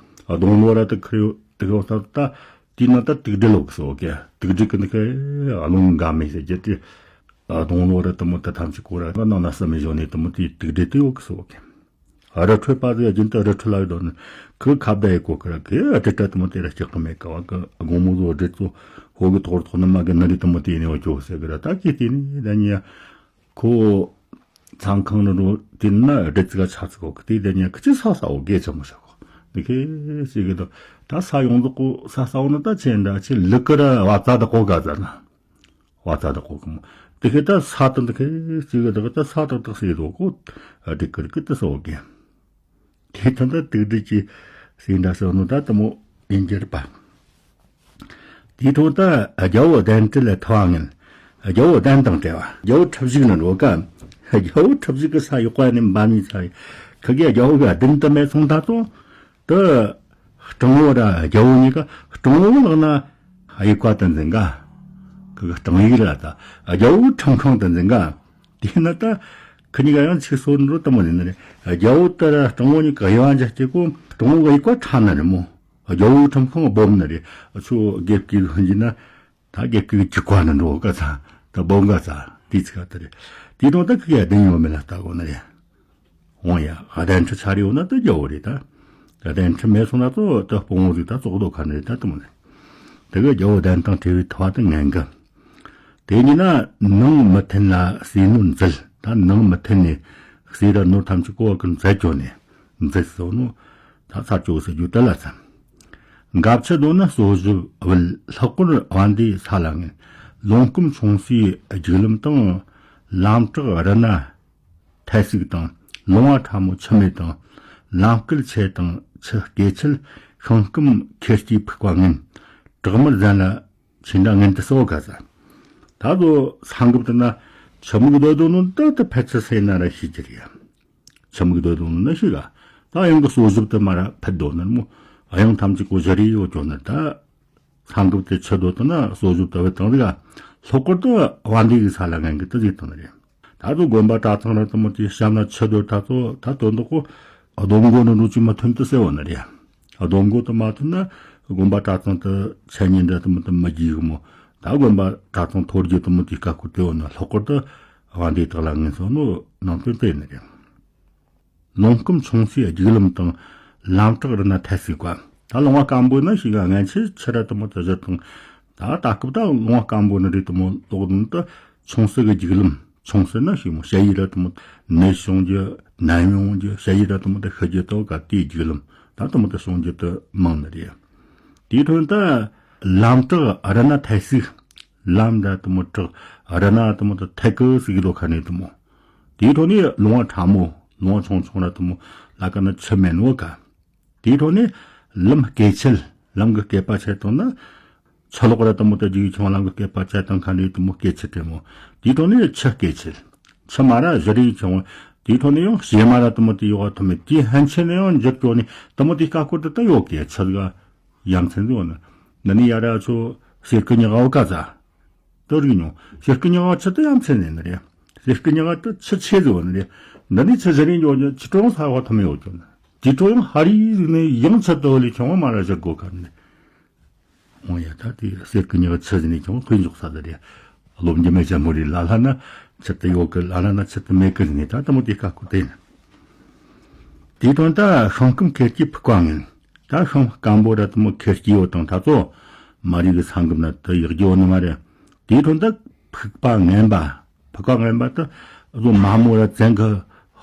སྡོང་ལོ་ར་དུ་ཁ་ཡོད་དུ་གོ་ས་ད། དེས་ན་ད་དུག་སྦྲུལ་ལོ་གི་སོ་གེ། དུག་སྦྲུལ་གི་ནི་ཁེ་རླུང་འགའ་མེད་ཟེར་རྒྱུ་དེ། སྡོང་ལོ་ར་དུ་མོ་ད་ཐམས་ཅད་ཀོ་ར་ནང་ན་བསམ་མི་བཞོ་ནས་དུ་མོ་དེ་དུག་སྦྲུལ་དུ་ཡོད་གི་སོ་གེ། རི་ཁྲོད་པ་ཟེར་རྒྱུན་དུ་རི་ཁྲོད་ལ་ཡོད་དོ་ནི་ཁི་ཁ་བརྡ་ཡི་གོ་ཁི་ར་གི་ཨ་ཏི་ཏ་དུ་མོ་དེ་ར་སྐྱག་གི་མེད་ཀ་བ་གི་དགོང་མོ་བཟོ་སྦྲུལ་ཚོ་ཧོ་གི་ཐོག་ཐོག་ནི་མ་གི་ནི་རི་དུ་མོ་དེ་ནི་འོ་ཅོ་ཟེར་གི་ར་ད་གི་དེ་ནི་ད་ཉི་ཁོ་ཚང་ཁང་ནི་རོ་དེ་ན་སྦྲུལ་ཚིག་ཆ་ཚིག་གོ་གི་དེ་ད་ཉི་ཁི་ཅི་ས་ས་འོ་གེ་ཆ་མོ་ཤ་གོ་དེ་ཁེ་ཟེར་གི་དོ། ད་ས་ཡོང་དུ་གོ་ས་ས་འོ་ནི་ད་ཆེ་འདྲ་ཆེ་ལི་ཀི་ར་བ་ཙ་ད་གོ་ག་ཙ་ན། བ་ཙ་དག་གོ་གི་མོ། དེ་ཁེ་ད་ས་དང་དེ་ཁེ་ཅི་གི་དག་ད་ས་དག་དག་སེ་དོ་གོ། ཨ་དེ་ཀིར་ཀི་ད་སོ་གེ། དེ་ཐོན་ད་དུག་སྦྲུལ་གྱི་སེ་འདྲ་སོ་ནོ་ད་དུ་མོ་ཡིན་གྱི་རེད་པ། དེ་ཐོག་ད་རྒྱལ་བོ་གདན་དྲི་ལ་ཐུ་བ་ངན། རྒྱལ་བོ་གདན་དང་བྲལ་བ། རྒྱལ་བོ་ཁྲི་བཞུགས་ན་འགྲོ་ག། རྒྱལ་བོ་ཁྲི་བཞུགས་གི་ས་ཡོག་པ་ནས་འབབ་ནས་ཚ་ཡི། ཁི་གེ་རྒྱལ་བོ་གི་གདན་དུ་མེད་སོང་ད་ཚོ། དུ། སྤྲང་བོ་ར་རྒྱལ་བོ་གཉིས་ཀ་སྤྲང་བོ་ལག་ན་དབྱུག་པ་དུ་འཛིན་ག། ཁི་གི་སྤྲང་ཡིག་ར་ད་རྒྱལ་བོ་ཁྲིམས་ཁང་དུ་འཛིན་ག། དེས་ན་ད་ཁི་གཉིས་ཀ་ཡང་ཚིག་སོ་འགྲོ་དུ་མོ་ཡིན་ནི་རེད། རྒྱལ་བོ་དུ་ར་སྤྲང་བོ་གཉིས་ཀ་དབྱེ་བ་འབྱེད་དེ་གོ་སྤྲང་བོ་གི་དབྱུག་པ་ཁྲ་ནི་རེད་མོ། རྒྱལ་བོ་ཁྲིམས་ཁང་སྦོམ་ནི་རེད། ཚོ་དགེ་བཀོད་ལྷུན་གྱིས་ན། ད་རྒྱལ་ཁབ་ཀྱི་བཀའ་ནི་འགྲོ་ག་ཚ། ད་སྦོམ་ག་ཚ། དེའི་ཚིག་དེ་རེད། དེའི་དོན་ད་ཁི་གེ་གདན་ཡོད་མེད་ལ་ལྟ་དགོས་ནི་རེད། འོང་ཡ་གདན་ཁྲི་ཆ་རེ་ཡོད་ན་ད་རྒྱལ་བོ་རེད་ད། གདན་ཁྲི་མེད་སོང་ན་ཚོ་ད་སྤོང་བོ་ཟིག་ད་ཙོག་རྡོ་ཁ་ནི་རེད་ད་དུ་མོ་ནི། དེ་གི་རྒྱལ་བོ་གདན་དང་བྲལ་བའི་ཐུ་བ་དུ་ངན་གི། དེ་ཉིན་ན་ནང་མི་མཐུན་ལ་ཟས་ནོར་འཛུལ། ད་ནང་མི་མཐུན་ནས་ཟས་ར་ནོར་ཐམས་ཅད་གོ་བ་ཀུན་འཛད་གྱོ་ནས་འཛད་སོ་ནོ། ད་ཚར་གྱོ་ཟེར་རྒྱུ་དེ་ལ་ཚ། འགབ་ཆུ་རྡོ་ན་སོ་བཞི་བུལ། ལྷག་པར་བན་དེའི་ས་ལ་ངན། ལོང་སྐུམ་ཆུང་སའི་རྒྱུག་ལམ་དང་། ལམ་བྲག་རི་ན་ཐལ་ཟུག་དང་། ལུང་བ་ཕྲ་མོ་ཆུ་མེད་དང་། ལམ་སྐེད་ཆེ་དང་ཆུ་སྐེད་ཆེད། ཤིང་སྐམ་ཁེར་སྐྱེས་ཕུག་པ་ངན། བྲག་དམར་གཟན་ལ་ཆེ་འདྲ་ངན་དུ་སོ་ག་ས། ད་ཚོ་ས་འགུབ་དུ་ན་ཆུ་མིག་རྡོ་རྡོ་ནོ་ད་ད་ཕལ་ཆེར་སེ་ན་ར་ཤི་གྱི་རེད། ཆུ་མིག་རྡོ་རྡོ་ནོ་ན་ཤི་ག། ད་གཡང་གི་སོ་བཞི་དུ་མ་ར་ཕད་རྡོ་ནར་མོ། གཡང་ཐམས་ཅད་གོ་བཞི་རེ་ཡོད་ཅོ་ནར་ད། ས་འགུབ་དེ་ཆུ་རྡོ་དུ་ན་སོ་བཞི་དུ་བེད་བཏང་རེད་ག། ལྷག་པར་དུ་བན་དེ་གི་ས་ལ་ངན་གི་དུ་ཟིག་བཏང་རེད། ད་ཚོ་དགོན་པ་གྲྭ་ཚང་ར་དུ་མོ་དེ་བཤམས་ན་ཆུ་རྡོ་ད་ཚོ་ད་དོན་དག་གོ། སྡོམ་མགོ་ནི་འགྲོ་ཅིག་མ་ཐོན་དུ་སེ་བོ་ནི་རེད། སྡོམ་མགོ་དུ་མ་ཐོན་ན་དགོན་པ་གྲྭ་ཚང་དུ་ཆ་ཉིན་འདྲ་དུ་མོ་དུ་མི་རྒྱུག་གི་མོ། ད་དགོན་པ་གྲྭ་ཚང་ཐོར་རྒྱུ་དུ་མོ་དེ་ཀ་ཁུ་དེ་བོ་ན་ལྷག་པར་དུ་བན་དེ་དག་ལ་ངན་སོང་ནོ་ནང་དོན་དེ་ནི་རེད། ལུང་སྐམ་ཆུང་སའི་རྒྱུག་ལམ་དང་། ལམ་བྲག་རི་ན་ཐལ་ཟུག་པ། ད་ལུང་བ་སྐམ་པོ་ན་ཞིག་ག་ངན་ཆེ་ཆུ་ར་དུ་མོ་དུ་བཞུར་དང་། ད་ད་སྐབས་ད་ལུང་བ་སྐམ་པོ་ནི་རེད་དུ་མོ་ལོག་དུ་ཆུང་སའི་གི་རྒྱུག་ལམ། ཆུང་ཟེར་ན་ཞིག་མོ་ཞ་ཡི་ར་དུ་མོ་ནད་བྱུང་རྒྱུ་ནད་ཡོང་རྒྱུ་ཞ་ཡི་ར་དུ་མོ་དུ་ཤི་རྒྱུ་དོ་ག་དེའི་རྒྱུག་ལམ་ད་དུ་མོ་དུ་བྱུང་རྒྱུ་དུ་མང་ནི་རེད། དེའི་ཐོག་ད་ལམ་བྲག་རི་ན་ཐལ་ཟུག་ལམ་ད་དུ་མོ་བྲག་རི་ན་དུ་མོ་དུ་ཐལ་གི་ཟུག་ལོ་ཁ་ནས་དུ་མོ། དེའི་ཐོག་ནས་ལུང་བ་ཕྲ་མོ་ལུང་བ་ཆུང་ཆུང་ར་དུ་མོ་ལ་ཀ་ན་ཆུ་མེད་ནོ་ག། དེའི་ཐོག་ནས་ལམ་སྐེད་ཆེད་ལམ་གི་སྐེད་པ་ཆེ་དང་ན། ཆུ་ལོག་ར་དུ་མོ་དུ་རྒྱུག་ཆུང་ལམ་གི་སྐེད་པ་ཆེ་དང་ཁ་འདྲེ་དུ་མོ་སྐེད་ཆེ་དེ་མོ། དེའི་ཐོག་ནས་ཆུ་སྐེད་ཆེད། ཆུ་མ་ར་བཞི་རེ་ཆུང་། དེའི་ཐོག་ནས་ཡང་བྱེ་མ་ར་དུ་མོ་དེ་ཡོག་ཐུ་མེད་དེའི་ཧན་ཆེ་ནས་ཡང་འཇུག་ཅོ་ནས་དུ་མོ་དེ་ཀ་ཀོ་དུ་ད་ཡོག་གེ་ཆུ་ག་ཡ་མཚན་ཟོ་ན། འདི་ནི་ཡ་ར་ཆུ་གསེར་གི་ཉི་ག་བ་ཀ་ཟ། དུ་རིག་ཉུང་གསེར་གི་ཉི་ག་ཆུ་དུ་ཡ་མཚན་ནས་ནི་རེད། གསེར་གི་ཉི་ག་དུ་ཆུ་ཆེ་ཟོ་ནི་རེད། འདི་ནི་ཆུ་བཞི་རེ་འཇོག་ཆུ་གྲོང་ས་བ་ཐུ་མེད་ཡོད་ཅོ་ན། ཆུ་གྲོང་ཧ་རི་ཟིག་ནས་ཡང་ཆུ་དུ་ལས་ཆུང་བ་མ་ར་བཞི་གོ་ཁ་ནས། འོང་ཡ་ད་དེ་གསེར་གི་ཉི་ག་ཆུ་ཟིན་ནས་ཀྱང་དཔེ་འཇོག་ས་དེ་རེད། སློབ་འཇུག་མེད་ཅན་མོ་རེད་ལ་ལ་ན་ཆུ་དུ་ཡོད་གི་ལ་ལ་ན་ཆུ་དུ་མེད་གི་ཟིན་ནས་ད་དུ་མོ་དེ་ཀ་ཁུ་དེ་ནི། དེའི་དོན་ད་ཤིང་སྐམ་ཁེར་གྱི་ཕུག་པ་ངན། ད་ཤིང་སྐམ་པོ་ར་དུ་མོ་ཁེར་གྱི་ཡོད་དང་ད་ཚོ་མ་རིག་གི་ས་འགུམ་ན་དུ་ཡག་རྒྱུ་ནི་མ་རེད། དེའི་དོན་ད་ཕུག་པ་ངན་པ། ཕུག་པ་ངན་པ་དུ་བཟོ་མ་མོ་ར་བཙན་གི་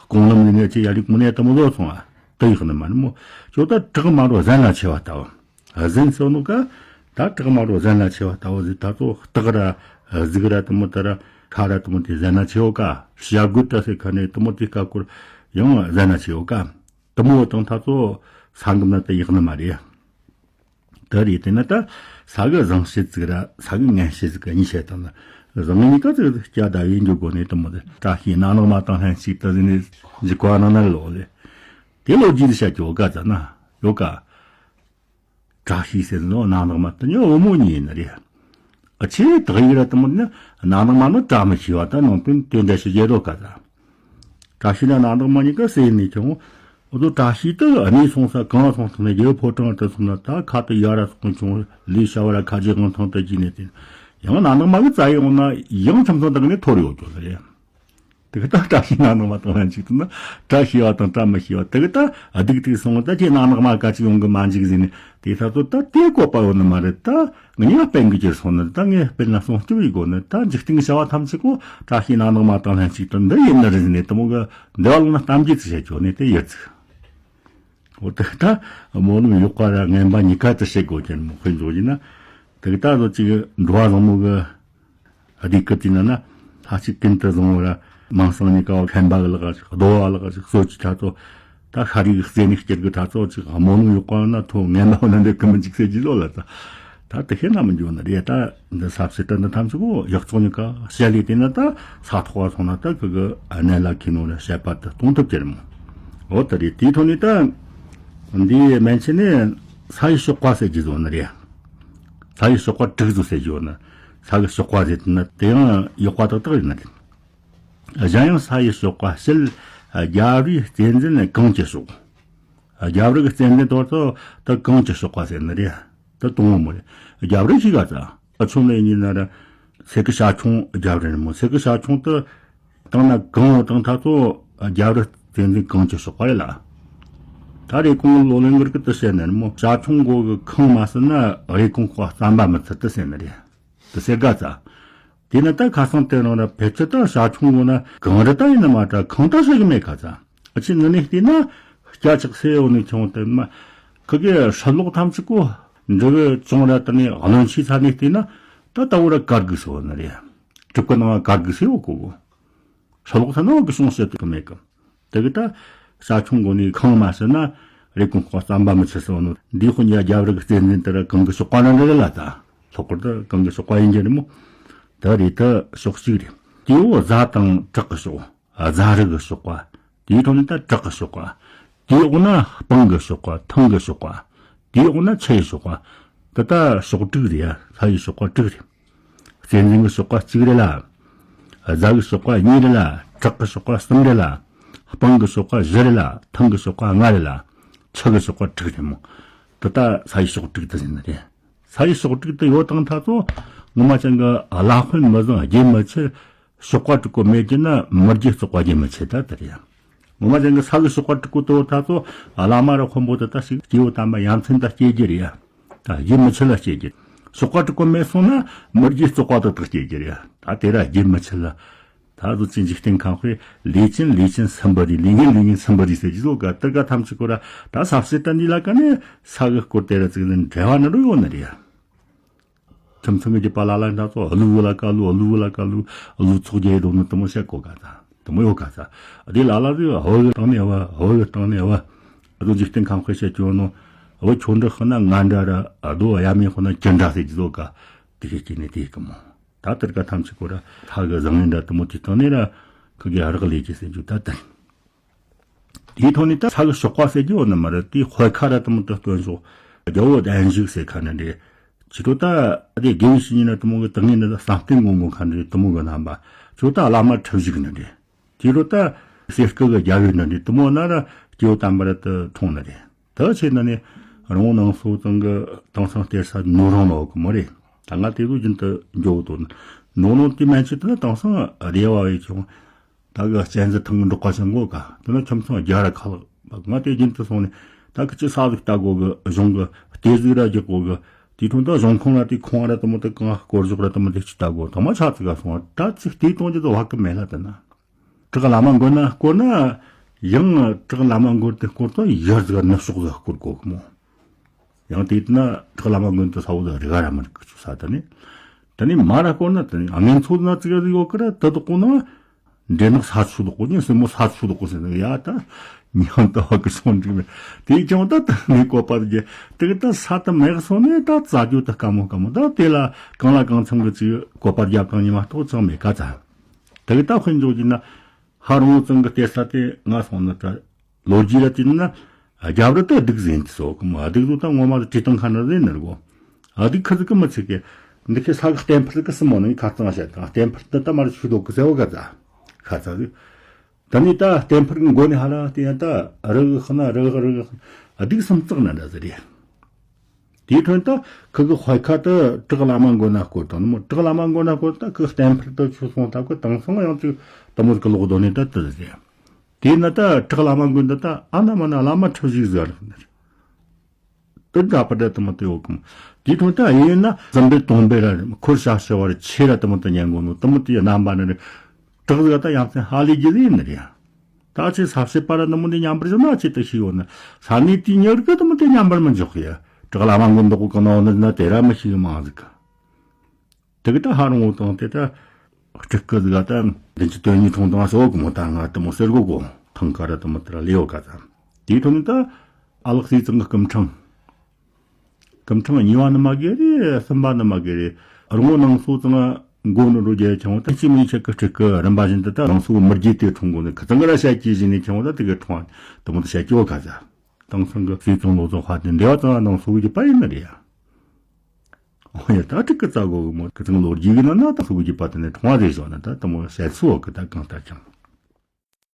ཀོང་ལམ་ནས་ངས་ཅི་ཡ་རིག་མོ་ནས་དུ་མོ་བཟོ་སོང་ཨ། དུ་ཡག་ནི་མ་ནི་མོ། ཅོ་ད་བྲག་མ་རོ་གཟན་ལ་ཆེ་བ་ལྟ་བུ། གཟན་སོ་ནུ་ཀ་ ད་བྲག་དམར་པོ་གཟན་ལ་ཆེ་བ་ལྟ་བུ་ཟིག་ད་ཚོ་སྟག་ར་གཟིག་ར་དེ་མོ་དེ་ར་ཤ་ར་དེ་མོ་དེ་གཟན་ལ་ཆེ་བོ་ཀ། བྱ་རྒོད་ད་ཟེར་ཁ་ནས་དེ་མོ་དེ་ཀ་སྐོར་ཡང་གཟན་ལ་ཆེ་བོ་ཀ། དེ་མོ་དང་ད་ཚོ་ས་འགམ་ན་དེ་ཡག་ནི་མ་རེད། དེ་རེད་དེ་ན་ད་ས་གི་བཟང་བྱེད་ཟིག་ར་ས་གི་ངན་བྱེད་ཟིག་གི་གཉིས་བཤད་དང་ན། བཟང་ངན་གཉིས་ཀ་ཚིག་སྐྱ་ཟླ་བའི་འཇུག་སྒོ་ནས་དེ་མོ་དེ། བཀྲ་ཤིས་ནག་ནག་མ་དང་ལྷན་ཅིག་ཏུ་ཟིན་ནས་འཇིག་པ་ནང་ན་ལོག་ལེ། དེ་ལོ་རྒྱུས་དེ་བཤད་ཀྱི་ཡོད་ཀ་ཙ་ན་ཡོད་ཀ། བཀྲ་ཤིས་ཟེར་ནོ་ནག་ནག་མ་དེ་ནི་བུ་མོ་གཉིས་ཡིན་ནི་རེད། ཨ་ཆེ་དག་ཡིག་ར་དེ་མོ་ནི་ནག་ནག་མ་ནི་བཀྲ་མི་ཤིས་པ་ད་ནང་དོན་དེ་འདྲ་ཞིག་བརྗེད་རོགས་ཀ་ཙ། བཀྲ་ཤིས་ན་ནག་ནག་མ་གཉིས་ཀ་སེ་ནས་ཀྱང་འོ་དོ་བཀྲ་ཤིས་དུ་གནས་སོང་ས་གང་སོང་ཐང་ནས་རྒྱལ་པོ་ཕོ་བྲང་དུ་སོང་ན་ད་ཁ་དུ་ཡ་ར་སོང་བྱུང་ལུས་བྱ་བ་ར་ཁ་རྗེ་གང་ཐང་དུ་བགྱིས་ནས་དེ་ཡང་ནག་ནག་མ་གི་རྩ་ཡི་འོང་ན་ཡང་ཁྲིམས་ཐང་དག་ནས་འཐོར་ཡོད་ཀྱོ་ལ་རེད། དེ་གི་ད་བཀྲ་ཤིས་ནག་ནག་མ་དང་ལྷན་ཅིག་ཏུ་ན་བཀྲ་ཤིས་པ་དང་བཀྲ་མི་ཤིས་པ་དེ་གི་ད་སྡུག་ཏུ་སོང་ད་ཁྱེད་ནག་ནག་མ་ག་ཅིག་ཡོང་གི་མ་འཇིག་ཟིན་ནས་དེ་ད་ཚོ་ད་དེ་བཀོད་པ་ཡོད་ནི་མ་རེད། ད་ངས་ཡང་སྤེན་གི་ཅིར་སོང་ནི་ད་ངས་སྤེན་ན་སྲུང་སྐྱོབ་ཡི་དགོ་ནི་ད་འཇིག་རྟེན་གི་བྱ་བ་ཐམས་ཅད་ཀོ་བཀྲ་ཤིས་ནག་ནག་མ་དང་ལྷན་ཅིག་ཏུ་འདི་ཡིན་ནི་རེད་ཟིན་ནས་དེ་མོ་གི་འདི་བ་ལོ་ན་གཏམ་རྒྱུད་ཅིག་བཤད་ཆོག་ནས་དེ་ཡོད་ཚིག་འོ་དེ་ད་སྨོན་ལམ་གཡོག་པ་ར་ངན་པ་གཉིས་ཀ་དུ་བྱེད་དགོས་ཀྱི་མོ་དཔེ་འཇོག་ཡིན་ན། དེ་གི་ད་ལོ་ཅིག་འགྲོ་བ་བཟང་མོ་གི་སྡིག་གི་དུས་ན་ན་ལྷ་ཅིག་ཀུན་ཏུ་བཟང་བོ་ར་མིང་སང་གཉིས་ཀ་བ་མཁན་པ་གི་ལག་ཅིག་རྡོ་བ་ལག་ཅིག་གསོ་ཅི་ད་ཚོ་ད་ཤ་རིགས་རྩེ་ནས་སྐྱེར་གི་ད་ཚོ་ཅིག་སྨོན་ལམ་གཡོག་པ་ན་ཐོ་ངན་པ་བ་ན་འདི་ཀི་མི་འཇིག་ཟེར་གྱི་ལོ་ལ་ད། ད་དེ་ཤེས་ན་མི་འགྱོ་ནི་རེད། ད་འདི་ས་བྱི་དྲ་འདི་ཐམས་ཅད་གོ་ཡག་བཙོག་གཉིས་ཀ་བཤད་ལས་དེ་ན་ད་ས་ཐོག་བ་སོང་ན་ད་ཁི་གི་གནད་ལ་ཁེ་ནོ་ར་བཤད་པ་དེ་གཏོང་ཐུབ་ཀྱི་རེད་མོ། འོ་དེ་རེད། དེའི་ཐོག་ནས་ད་འདིའི་མན་ཆད་ནས་ས་ཡི་གཤོག་པ་ཟེར་གྱི་བཟོ་ནི་རེད། ས་ཡི་གཤོག་པ་དྲུག་བཟོ་ཟེར་གྱི་ཡོད་ནི། ས་གི་གཤོག་པ་ཟེར་དེ་ན་དེ་ཡང་ཡག་པ་ཏག་ཏག་ཡིན་ནི་རེད། གཞན་ཡང་ས་ཡི་གཤོག་པ་ཕྱེད་རྒྱབ་རིའི་རྩེ་འཛིན་གངས་ཀྱི་གཤོག་རྒྱབ་རི་གི་རྩེ་འཛིན་དོར་ཚོ་ད་གངས་ཀྱི་གཤོག་པ་ཟེར་ནི་རེད། ད་དུང་བོ་མོ་རེད། རྒྱབ་རི་ཞིག་ག་ཚ་ཨ་ཆུང་ལ་ཡིན་ན་ར་སེ་གི་ཤ་ཆུང་རྒྱབ་རི་རེད་མོ། སེ་གི་ཤ་ཆུང་དུ་བཏང་ན་གངས་བོ་དང་ད་ཚོ་རྒྱབ་རི་རྩེ་འཛིན་གངས་ཀྱི་གཤོག་པ་རེད་ལ། ད་རེ་གོང་ལོ་ལོན་གུར་གི་དུ་བཤད་ནི་རེད་མོ། ཤ་ཆུང་མགོ་གི་ཁང་མ་ཟིན་ན་རེ་གོང་ཁོ་རྩམ་པ་མི་ཚུད་དུ་ཟེར་ནི་རེད། དུ་ཟེར་ག་ཚ། དེ་ནི་ད་ཁ་སང་དེ་རང་ར་ཕལ་ཆེར་ད་ཤ་ཆུང་ངོ་ན་གངས་རི་ད་ཡིན་ན་མ་ད་གངས་ད་ཤེས་གི་མེད་ག་ཚ། ཨ་ཆི་ནི་ནི་བལྟས་ན་སྐྱ་ཆག་སེ་འོ་ནི་ཆུང་དེ་མ་ཁི་གེ་ཧྲ་ལོག་ཐམས་ཅད་གོ་འདྲི་གི་ཅུང་ར་དེ་ནི་གློན་ཆེ་ཚ་ནི་བལྟས་ན་ད་ད་འོ་ར་གར་གི་སོ་ནི་རེད། གྲུབ་གི་ནང་གར་གི་སེ་འོ་གོ་གོ་ཧྲ་ལོག་ཚ་ན་འོ་གི་སོང་སེ་དུ་གི་མེད་གི། དེ་གི་ད་ཤ་ཆུང་གོ་ནི་ཁང་མ་ཟེར་ན་རེ་གོང་ཁོ་རྩམ་པ་མི་ཆེ་སོང་ནོ། འདི་ཁོ་ཉ་རྒྱབ་རི་གི་རྩེ་འཛིན་དེ་ར་གང་གི་གཤོག་པ་ན་འདྲ་རེ་ལ་ད་ལྷག་པར་དུ་གང་གི་གཤོག་པ་ཡིན་གྱི་རེད་མོ། ད་རེད་ད་ཕྱོགས་གཅིག་རེད། དེའི་འོག་གཟའ་དང་བྲག་གི་གཤོག་གཟའ་རི་གི་གཤོག་པ། དེའི་ཐོག་ནས་ད་བྲག་གི་གཤོག་པ། དེའི་འོག་ན་སྤང་གི་གཤོག་པ་ཐང་གི་གཤོག་པ། དེའི་འོག་ན་ཆུ་ཡི་གཤོག་པ། ད་ད་གཤོག་དྲུག་རེད་ཡ། ས་ཡི་གཤོག་པ་དྲུག་རེད། རྩེ་འཛིན་གྱི་གཤོག་པ་གཅིག་རེད་ལ། གཟའ་གི་གཤོག་པ་གཉིས་རེད་ལ། བྲག་གི་གཤོག་པ་གསུམ་རེད་ལ། སྤང་གི་གཤོག་པ་བཞི་རེད་ལ། ཐང་གི་གཤོག་པ་ལྔ་རེད་ལ། ཆུ་གི་གཤོག་པ་དྲུག་རེད་མོ། དེ་ད་ས་ཡི་གཤོག་དྲུག་དེ་ཟེར་ནི་རེད། ས་ཡི་གཤོག་དྲུག་དེ་ཡོད་དང་ཐ་ཚོ་ངོ་མ་ཅན་གྱི་གླ་དཔོན་མི་བཟང་རྒྱུན་མི་ཆད། གཤོག་པ་དྲུག་པོ་མེད་རྒྱུ་ན་མི་རྒྱུ་བཙོག་པ་རྒྱུན་མི་ཆད་ད་དེ་རེད། ངོ་མ་ཅན་གྱི་ས་གི་གཤོག་པ་དྲུག་པོ་དེ་ཐ་ཚོ་བླ་མ་ར་དཔོན་པོ་དེ་ད་ཞིག་སྐྱེ་བོ་དམ་པ་ཡ་མཚན་ད་སྐྱེ་རྒྱུ་རེད་ཡ། ད་རྒྱུན་མི་ཆད་ལ་སྐྱེ་རྒྱུ། གཤོག་པ་དྲུག་པོ་མེད་སོང་ན་མི་རྒྱུ་བཙོག་པ་དེ་དག་སྐྱེ་རྒྱུ་རེད་ཡ། ད་དེ་ར་རྒྱུན་མི་ཆད་ལ། ད་གཟོད་ཅི་འཇིག་རྟེན་ཁམས་དཔེ་ལས་ཅན་ལས་ཅན་སུམ་པ་རེད། ལས་ངན་ལས་ངན་སུམ་པ་རེད་ཟེར་གྱི་ལོ་ག་དེར་ག་ཐམས་ཅད་ཀོ་ར་ད་ས་བསྲེ་ད་འདི་ལ་ཀ་ནས་ས་གི་སྐོར་དེ་ར་ཙིག་ནས་འབྲེལ་བ་ནི་རུ་ཡོད་ནི་རེད་ཡ། ཁྱིམ་ཚང་གི་རྒྱུད་པ་ལ་ལ་འདྲ་ཚོ་ཀླུ་ལ་ཀ་ཀླུ་ཀླུ་ལ་ཀ་ཀླུ་ཀླུ་ཚོགས་རྒྱལ་ཡེ་དོ་ནི་དེ་མོ་བཤད་གོ་ག་ད་དེ་མོ་ཡོད་ག་ད། དེ་ལ་ལ་རེ་བ་བོ་གི་སྟེང་ནས་བ་བོ་གི་སྟེང་ནས་བ་ཨ་དོ་འཇིག་རྟེན་ཁམས་དཔེ་བཤད་ཀྱི་ཡོད་ནོ། བོ་ཁྱོད་འདྲ་ཤི་ན་ང་འདྲ་ར་ཨ་དོ་ཡ་མེད་ཤི་ན་ཅི་འདྲ་ཟེར་གྱི་ལོ་ག་དེ་བཤད་ཀྱི་ནི་དེ་གི་མོ། ད་དེར་ག་ཐམས་ཅད་ཀོ་ར་ཐ་གི་བཟང་ངན་འདྲ་དེ་མོ་དེ་སྟེང་ནས་ར་ཁི་གི་རག་ལས་ཀྱི་ཟེར་རྒྱུ་ད་དེ། དེའི་ཐོག་ནས་ད་ས་གི་གཤོག་པ་ཟེར་རྒྱུ་ཡོད་ནི་མ་རེད། དེའི་དཔེ་ཁ་ར་དེ་མོ་དེ་སྟོན་ཤོག་རྒྱལ་བོ་གདན་བཞུགས་ཟེར་ཁ་ནི་རེད། ཅི་ཐོ་ད་དེ་དགེ་བའི་བཤེས་གཉེན་ན་དེ་མོ་གི་དག་ངན་ནི་བསམ་གཏན་ངོ་ངོ་ཁ་ནི་རེད། དེ་མོ་གི་རྣམ་པ་ཅོ་ད་བླ་མ་ཁྲིམས་བཞུགས་ནི་རེད། དེ་རུ་ད་གསེར་སྐུ་གི་རྒྱལ་བོའི་ནི་རེད། དེ་མོ་ན་ར་སྐྱེ་བོ་དམ་པ་ར་དེ་མཐོང་ནི་རེད། ད་ཆེ་ན་ནི་རང་ནང་སོ་ཚང་གི་དེང་སང་སྟེར་ས་ནོར་རང་ལོག་གི་མོ་རེད། ད་ང་དེ་ཚོ་རྒྱུན་དུ་འཇོག་དོན་ནོར་རང་དེ་མན་ཆད་དེ་ན་དེང་སང་རེ་བ་བའི་ཆུང་། ད་གི་གཅན་གཟན་ཐང་གི་འབྲོག་པ་ཆེན་པོ་ག་དེ་ན་ཁྱིམ་ཚང་རྒྱ་ར་ཁ་ལག་ང་དེ་རྒྱུན་དུ་སོང་ནས་ད་གི་ཅི་ས་ཟིག་ལྟ་དགོ་གི་གཞུང་གི་ལྟེ་ཟིག་ར་རྒྱག་དགོ་གི་དེ་དུང་ད་གཞུང་ཁང་ར་དེ་ཁོང་ར་དེ་མོ་དེ་གང་སྐོར་ཞོག་ར་དེ་མོ་དེ་ཅི་ལྟ་དགོ་དང་མ་ཆ་ཚིག་ག་སོང་བ་ད་ཚིག་དེ་གཏོང་རྒྱུ་དེ་བ་གི་མེད་ལ་དེ་ན་བྲག་བླ་མ་མགོ་ན་སྐོར་ན་ཡང་བྲག་བླ་མ་མགོ་དེ་སྐོར་ད་ཡར་ཟིག་ནུབ་ཕྱོགས་ཟིག་སྐོར་དགོ་གི་མོ། ཡང་དེ་ན་བྲག་བླ་མ་མགོན་དུ་ས་བོ་དང་རི་ག་ར་མི་རིག་གི་ཆུ་ས་དེ་ནི། དེ་ནི་མ་ར་སྐོར་ན་དེ་ནི་ཨ་ངན་ཚོ་ན་ཙི་ག་ཟིག་ཡོད་ཀི་ར་དེ་དག་གོ་ན། འདྲེ་ནག་ས་ཆུ་དག་གོ་ཉིན་སྲིན་མོ་ས་ཆུ་དག་གོ་ཟེར་ནི་ཡ་ད། ཉམ་ད་བ་གི་སོང་འགྲིག་མེད། དེ་ཀྱང་ད་ད་ནི་བཀོད་པ་རྒྱ་དེ་གི་ད་ས་ད་མེད་སོང་ནས་ད་རྩ་རྒྱུ་ད་དཀའ་མོ་དཀའ་མོ་ད་དེ་ལ་གང་ལ་གང་འཚམ་གི་ཅིག་བཀོད་པ་རྒྱབ་དང་ཉི་མ་གཏོགས་ཅང་མེད་ཀ་ཙ། དེ་གི་ད་དཔེ་འཇོག་རྒྱུ་ན། ཧ་རུང་བོ་ཙང་གི་གཏེར་ས་དེ་ང་སོང་ན་ད། ལོ་རྒྱུས་ལ་བལྟས་ན། རྒྱབ་རི་དུ་གདུགས་ཟིན་དུ་སོགས་གི་མོ་གདུགས་བཟོ་ད་ངོ་མ་དུ་བྲིས་སྟངས་ཁ་ན་ཟིན་ནི་རེད་གོ། གདུགས་ཁི་ཟིག་གི་མི་ཚིག་གི། འདི་ཁི་ས་གི་བརྟན་ཕུར་གི་སྲིན་མོ་ནི་ཁ་གཙང་བཤད་དང་བརྟན་ཕུར་དུ་ད་མར་ཆུ་ལོག་གི་ཟེར་བ་ག་ཙ། ཁ་ཙ་ཟིག་ད་ནི་ད་བརྟན་ཕུར་གི་མགོ་ནས་ཧ་ལ་དེ་ཡང་ད་རི་གི་ཁ་ན་རི་གི་རི་གི་ཁ་ན་གདུགས་སུམ་བརྩེགས་ན་འདྲ་ཟིག་རེད། དེའི་ཁྲོད་ད་ཁི་གི་དཔའ་ཁ་དུ་བྲག་བླ་མ་མགོན་ན་སྐོར་དང་ནི་མོ་བྲག་བླ་མ་མགོན་ན་སྐོར་ད་ཁི་བརྟན་ཕུར་དུ་ཆུ་སོང་ད་ཁི་དེང་སང་ཡང་ཅིག་དུ་མོ་གི་ལོག་དོ་ནི་ད་དུ་ཟེར། དེས་ན་ད་བྲག་བླ་མ་མགོན་འདི་ད་ཨ་ན་མ་ན་བླ་མ་ཁྲི་བཞུགས་ཟེར་ནི། དེ་འདྲ་པ་འདྲ་དུ་མོ་དུ་ཡོད་གི་མོ། དེའི་ཁྲོད་ད་ཡིན་ན་ཙམ་པའི་དོན་པའི་ར་འཁོར་ཤ་ཤ་བར་ཆེ་ར་དུ་མོ་དུ་ཉན་གོ་ནོ་དུ་མོ་དུ་ཡི་རྣམ་པ་ནི་རེད། བྲག་ཟིག་ད་ཡང་སེ་ཧ་ལས་རྒྱུ་ཟིག་ཡིན་ནི་རེད། ད་ཆེ་ས་བཤད་པ་ར་དུ་མོ་དུ་ཉམས་པར་བཞག་ན་ཆེ་དུ་ཤི་ཡོད་ནི། ས་གནས་དེའི་མྱི་རིགས་དུ་མོ་དུ་ཉམས་པར་མི་འཇོག་གི་ཡ། བྲག་བླ་མ་མགོན་འདོགས་གི་ནོ་ནི་ན་དེ་ར་མི་ཤི་གི་མང་ཟིག་གི། དེ་གི་ད་ཧ་རུང་བོ་དང་དེ་ད་སྤྲུལ་སྐུ་ཟིག་ད་བདུན་ཅུ་དོན་གཉིས་འཁྲུངས་དང་ཟེར་བ་གི་མོ་ད་ང་དུ་མོ་ཟེར་གོ་གོ་ཐང་ཀ་ར་དུ་མོ་དེ་ར་ལེའོ་ག་ཙམ། དེའི་ཐོག་ནས་ད་ཨ་ལགས་སྲས་ཚང་གི་སྐུ་ཕྲེང་། སྐུ་ཕྲེང་གཉིས་པ་ནི་མ་གི་རེད། གསུམ་པ་ནི་མ་གི་རེད། རོང་བོ་ནང་སོ་ཚང་མགོ་ནི་རུ་རྒྱལ་ཆང་བོ་ད་ཅི་མི་ཆེ་གི་སྤྲུལ་སྐུ་རིམ་པ་བཞིན་དུ་ད་ནང་སོ་མི་རྒྱས་དེ་འཁྲུངས་གོ་ནི་ཁི་ཚང་གི་ར་བཤད་ཀྱི་བཞིན་ནས་ཆང་བོ་ད་དེ་གི་འཁྲུངས་དུ་མོ་ད་བཤད་ཀྱི་བོ་ག་ཙམ། དེང་སང་གི་སྲས་ཚང་ལོ་ཚོ་ཧ་དེ་འདེ་བ་ཙང་ནང་སོ་གི་པ་ཡིན་ནི་རེད་ཡ། འོ་ཡ་ད་ཁྲིག་གི་རྩ་གོ་གི་མོ་ཁི་ཚང་ལོ་རྒྱུས་གི་ནང་ན་ད་སུ་གི་པ་དེ་ནས་ཁྲོང་བ་རེད་ཟོ་ན་ད་དུ་མོ་བཤད་སུ་འོ་གི་ད་གང་ལྟར་ཀྱང་